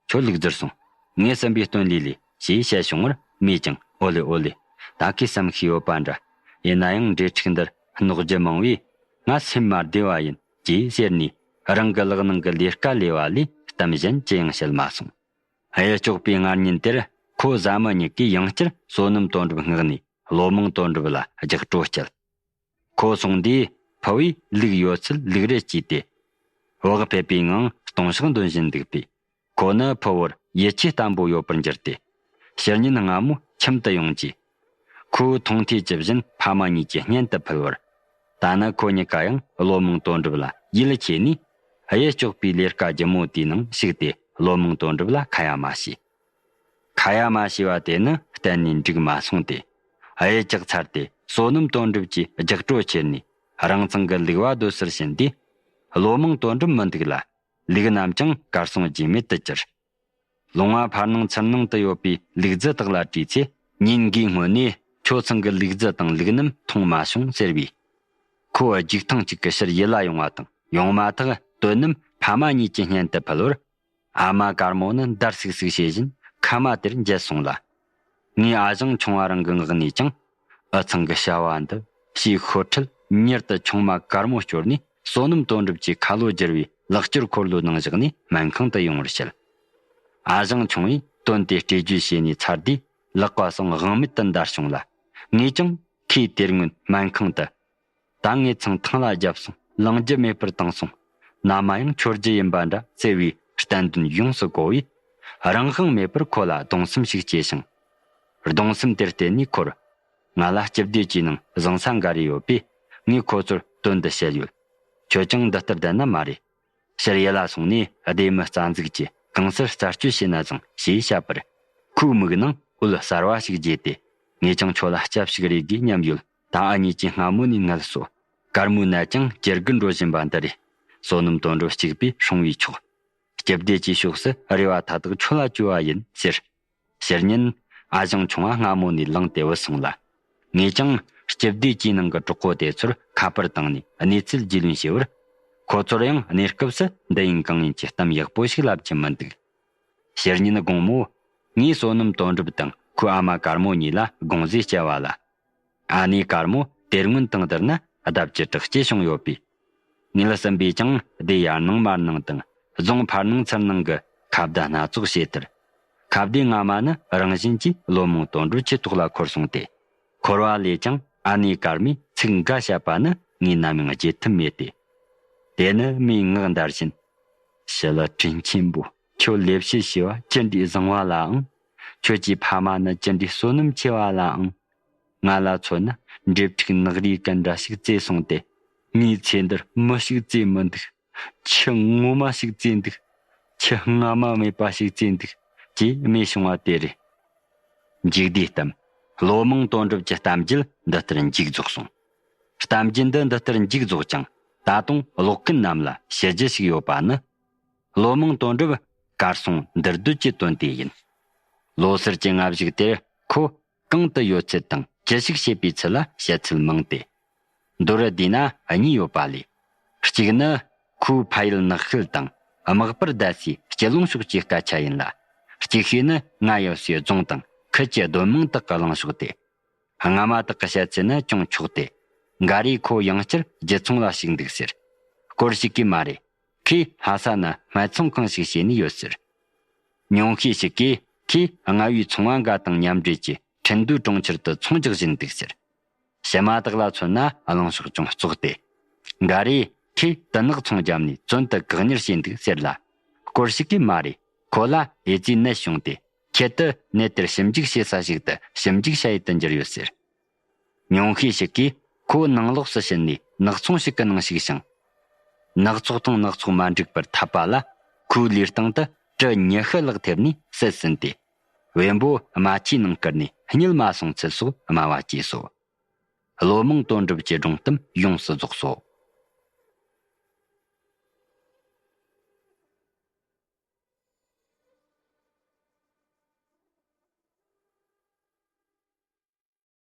ཁྱོད་ལུག་རྫིར་སོང་། ངས་ཟིན་པའི་སྟོན་ལས་ལས་ཞེས་བཤད་བྱུང་བར་མོས་ཀྱང་ཨོ་ལེ་ཨོ་ལེ། ད་ཁོས་བསམ་ཤེས་ཡོད་པ་འདྲ། ཡིན་ན་ཡང་འབྲེལ་ཕྲུག་འདིར་གནོད་རྒྱུ་མང་བས་ང་སེམས་མ་བདེ་བ་ཡིན་ཅེས་ཟེར་ནས་རང་གི་ལག་ནང་གི་ལས་ཀ་ལས་བ་ལས་གཏམ་གཞན་ཅི་ཡང་བཤད་མ་སོང་། གཡུ་ལྕོག་པའི་སྔ་ཉིན་དེར་ཁོ་བཟའ་མི་གཉིས་ཀས་ཡང་བསྐྱར་བསོད་ནམས་དོན་གྲུབ་མངགས་ནས་བློ་མང་དོན་གྲུབ་ལ་རྒྱགས་སྤྲོད་བསྐྱལ། ཁོ་སོང་དུས་ཕུ་བོས་ལུག་ཡོད་ཚད་ལུག་རལ་བཅས་ཏེ། བག་ཕེབས་པའི་ངང་ལྟུང་བཤགས་འདོན་བཞིན་འདུག་པས། ཁོ་ནི་ཕུ་བོར་ཡིད་ཆེས་བརྟན་པོ་ཡོད་པར་གྱུར་ཏེ། ཕྱི་ཉིན་སྔ་མོ་ཁྱིམ་དུ་ཡོང་རྗེས། ཁོའི་མཐོང་ཐོས་ཇི་བཞིན་ཕ་མ་གཉིས་ཀྱི་སྙན་དུ་ཕུལ་བར། ད་ནི་ཁོ་གཉིས་ཀ་ཡང་བློ་མང་དོན་གྲུབ་ལ་ཡིད་ཆེས་ནས། གཡུ་ལྕོག་པའི་ལས་ཀ་ལྗིད་མོ་དེའི་ནང་ཞུགས་ཏེ་བློ་མང་དོན་གྲུབ་ལ་ཁ་ཡ་མ་བྱས། ཁ་ཡ་མ་བྱས་པ་དེ་ནི་གཏན་ནས་འགྲིག་མ་སོང་སྟེ། གཡུ་ལྕགས་ཚར་ཏེ་བསོད་ནམས་དོན་གྲུབ་ཀྱིས་རྒྱགས་སྤྲོད་ཁྱེར་ནས་རང་ཚང་གི་ལུག་བ་སྡོད་སར་ཕྱིན་དུས། བློ་མང་དོན་གྲུབ་མི་འདུག་ལ། ལུག་རྣམས་ཀྱང་གར་སོང་རྒྱུས་མེད་དུ་གྱུར། ལུང་བ་ཕར་ནང་ཚུར་ནང་དུ་ཡོད་པའི་ལུག་རྫི་དག་ལ་དྲིས་ཚེ། ཉིན་འགའི་སྔོན་ནས་ཁྱོད་ཚང་གི་ལུག་རྫི་དང་ལུག་སྣུམ་འཐུང་མ་བྱུང་ཟེར་བས། ཁོ་རྒྱུག་ཐང་གཅིག་གི་ཕྱིར་ཡིད་ལ་ཡོང་བ་དང་ཡོང་མ་ཐག་དོན་རྣམས་ཕ་མ་གཉིས་ཀྱི་སྙན་དུ་ཕུལ་བར། ཨ་མ་དཀར་མོ་ནི་འདར་སིག་སིག་བྱེད་བཞིན་ཁ་མ་དེར་འགྱེལ་སོང་ལ། ངའི་ཨ་ཞང་ཆུང་བ་རང་གི་ངག་ནས་ཀྱང་། འུ་ཚང་གི་བྱ་བ་འདི་ཞེས་ཤོག་ཁྲིད་མྱུར་དུ་ཆུང་མ་དཀར་མོ་སྐྱོར་ནས་ བསོད་ནམས་དོན་གྲུབ་ཀྱིས་ཁ་ལོ་བསྒྱུར་བའི་ལག་སྐྱོར་འཁོར་ལོའི་ནང་བཞག་ནས་སྨན་ཁང་དུ་ཡོང་བར་བཤད། ཨ་ཞང་ཆུང་བས་དོན་དེ་སྤྲོས་བརྗོད་བྱས་ནས་ཚར་དུས། ལག་པ་སང་དབང་མེད་དུ་འདར་བྱུང་ལ། ངས་ཀྱང་ཁོའི་དེ་སྔོན་སྨན་ཁང་དུ། ད་ངས་ཚང་ཐང་ལ་བརྒྱབ་སོང་། ལང་རྒྱུ་མེད་པར་བཏང་སོང་། ན་མ་ཡང་འཆོར་རྒྱུ་ཡིན་པ་འདྲ་ཟེར་བའི་བསྟན་དོན་ཡོངས་སུ་གོ་བས། རང་དབང་མེད་པར་ཁོ་ལ་གདུང་སེམས་ཤིག་སྐྱེས་ཤིང་། གདུང་སེམས་དེར་བརྟེན་ནས་ཁོར། ང་ལ་སྤྱི་བདེ་ཅུས་ནང་བཟང་ས་འགའ་རེ་ཡོད་པས། ངས་ཁོ་ཚོར་དོན་འདི་བཤད་ཡོད། ཁྱོད་ཀྱང་འདི་ལྟར་བསྡད་ན་མ་རེད། ཕྱིར་ཡུལ་ལ་སོང་ནས་སྡེ་མི་རྩ་འཛུགས་ཀྱིས་གང་སར་རྩད་གཅོད་བྱས་ན་བཟང་ཞེས་བཤད་པར། ཁོའི་མིག་ནང་འོད་གསར་བ་ཞིག་རྒྱས་ཏེ། ངས་ཀྱང་ཁྱོད་ལ་སྐྱབས་ཤིག་རེ་དགོས་སྙམ་ཡོད། ད་ཨ་མྱེས་ཀྱིས་སྔ་མོ་ནས་ངལ་གསོ། དཀར་མོའི་ནད་ཀྱང་ཇེ་རྒུད་འགྲོ་བཞིན་པ་འདི་རེད། བསོད་ནམས་དོན་གྲུབ་གཅིག་པུས་སྲུང་བས་ཆོག། སྤྱི་བདེ་ཅུས་ཕྱོགས་སུ་རེ་བ་མཐའ་དག་ཁྱོད་ལ་བཅོལ་བ་ཡིན་ཟེར། ཕྱིར་ཉིན། ཨ་ཞང་ཆུང་བ་སྔ་མོ་ནས་ལངས་ཏེ་བུད་སོང་ལ། ངས་ཀྱང་སྤྱི་བདེ་ཅུས་ནང་གི་གྲོགས་པོ་དེ་ཚོར་ཁ་པར་བཏང་ནས་གནས་ཚུལ་རྒྱུས་ལོན་བྱས་པར། ཁོ་ཚོར་ཡང་གནས་སྐབས་སུ་འདི་ཡིན་གང་ཡིན་གྱི་གཏམ་ཡག་པོ་ཞིག་ལབ་ཀྱི་མི་འདུག། ཕྱིར་ཉིན་དགོང་མོ། ངས་བསོད་ནམས་དོན་གྲུབ་དང་ཁོའི་ཨ་མ་དཀར་མོ་གཉིས་ལ་དགོང་ཟས་བཅར་བ་ལ། ཨ་ནེ་དཀར་མོ་དེ་སྔོན་དང་བསྡུར་ན་ལྡབ་ཀྱིས་དྲག་སྐྱེད་བྱུང་ཡོད་པས། ངེད་གསུམ་པས་ཀྱང་སྡེ་ཡར་སྣང་མར་སྣང་དང་རྫོང་ཕར་སྣང་ཚུར་སྣང་གི་ཁ་བརྡ་སྣ་ཚོགས་བྱས་མཐར། ཁ་བརྡའི་རྔ་མ་ནི་རང་བཞིན་གྱིས་བློན་མང་དོན་གྲུབ་ཀྱི་ཐོག་ལ་འཁོར་སོང་སྟེ། འཁོར་བ་ལས་ཀྱང་ཨ་ནེ་དཀར་མོས་ཚིག་འགའ་བཤད་པ་ནི་ངས་ནམ་ཡང་བརྗེད་ཐབས་མེད་དེ། དེ་ནི་མོས་ངག་འདར་བཞིན། ཞི་ལི་དྲིན་ཆེན་པོ། ཁྱོད་ལས་བྱེད་བྱས་པ་ཅི་འདྲའི་བཟང་བ་ལའང་། ཁྱོད་ཀྱི་ཕ་མ་ནི་ཅི་འདྲའི་བསོད་ནམས་ཆེ་བ་ལའང་། ང་ལ་མཚོན་ན་འབྲེལ་ཕྲུག་ནག་རིའི་ཀན་འདྲ་ཞིག་བཙས་སོང་སྟེ། ངའི་ཚེ་འདིར་མི་ཞིག་བཙས་མི་འདུག། ཁྱི་ངོ་མ་ཞིག་བཙས་འདུག། ཁྱི་རྔ་མ་མེད་པ་ཞིག་བཙས་འདུག་ཅེས་སྨྲས་བྱུང་བ་དེ་རེད། མཇུག་བསྡུས་གཏམ། བློན་མང་དོན་གྲུབ་ཀྱི་གཏམ་རྒྱུད་འདི་ལྟར་མཇུག་རྫོགས་སོང་། གཏམ་རྒྱུད་འདི་འདི་ལྟར་མཇུག་རྫོགས་ཀྱང་ད་དུང་ཀློག་མཁན་རྣམས་ལ་ཞུ་རྒྱུ་ཞིག་ཡོད་པ་ནི། བློན་མང་དོན་གྲུབ་གར་སོང་འདིར་སྡོད་ཀྱི་དོན་དེ་ཡིན། ལོ་སར་གྱི་སྔ་གཞུག་དེར་ཁོ་གང་དུ་ཡོད་ཚུལ་དང་ཅི་ཞིག་བྱེད་པའི་ཚུལ་ལ་བཤད་ཚུལ་མང་སྟེ། མདོར་བསྡུས་ན་གཉིས་ཡོད་པ་ལས། གཅིག་ནི་ཁོའི་ཕ་ཡུལ་ནགས་ཤུལ་དང་དམག་པར་བསྡད་སའི་སྐྱིད་ལུང་ཕྱོགས་ཀྱི་སྐད་ཆ་ཡིན་ལ། གཅིག་ཤོས་ནི་ང་ཡོད་སའི་རྫོང་དང་ཁུལ་གྱི་སྡོད་དམངས་དག་གི་གླེང་ཕྱོགས་ཏེ། རྔ་མ་དག་གི་བཤད་ཚུལ་ནི་ཅུང་འཁྱོག་སྟེ། འགའ་རེས་ཁོ་ཡང་བསྐྱར་རྒྱུ་ཚོང་ལ་ཞུགས་འདུག་ཟེར། སྐོར་ཞིག་གིས་མ་རེད། ཁོས་ལྷ་ས་ན་སྨད་འཚོང་ཁང་ཞིག་བྱས་ནས་ཡོད་ཟེར། ཉུང་ཤས་ཤིག་གིས་ཁོས་རྔ་བའི་ཚོང་བ་འགའ་དང་མཉམ་འབྲེལ་གྱིས་ཁྲིན་ཏུའུ་གྲོང་ཁྱེར་དུ་ཚོང་རྒྱག་བཞིན་འདུག་ཟེར། ཕྱི་མ་དག་ལ་མཚོན་ན་གླེང་ཕྱོགས་ཅུང་བཙོག་སྟེ། འགའ་རེས་ཁོས་དུ་ནག་ཚོང་བརྒྱབ་ནས་བཙོན་དུ་བཀག་ཉར་བྱས་འདུག་ཟེར་ལ། སྐོར་ཞིག་གིས་མ་རེད། ཁོ་ལ་ཨེ་ཙི་ནད་བྱུང་སྟེ། ཁྱེད་དུ་ནད་དེར་ཞིབ་འཇུག་བྱེད་ས་ཞིག་ཏུ་ཞིབ་འཇུག་བྱ་ཡུལ་དུ་འགྱུར་ཡོད་ཟེར། ཉུང་ཤས་ཤིག་གིས་ཁོ་ནང་ལོགས་སུ་ཕྱིན་ནས་ནག་ཚོང་ཞིག་གི་ནང་ཞུགས་ཤིང་། ནག་ཚོགས་དང་ནག་ཚོགས་མ་འགྲིག་པར་འཐབ་པ་ལ། ཁོའི་ལུས་སྟེང་དུ་གྲི་ཉི་ཤུ་ལྷག་ཐེབས་ནས་བསད་ཟིན་ཏེ། བེམ་པོ་རྨ་ཆུའི་ནང་བསྐུར་ནས་རྙེད་མ་སོང་ཚུལ་སོགས་སྨྲ་བ་སྐྱེས་སོ། བློན་མང་དོན་གྲུབ་ཀྱི་སྒྲུང་གཏམ་ཡོངས་སུ་རྫོགས་སོ།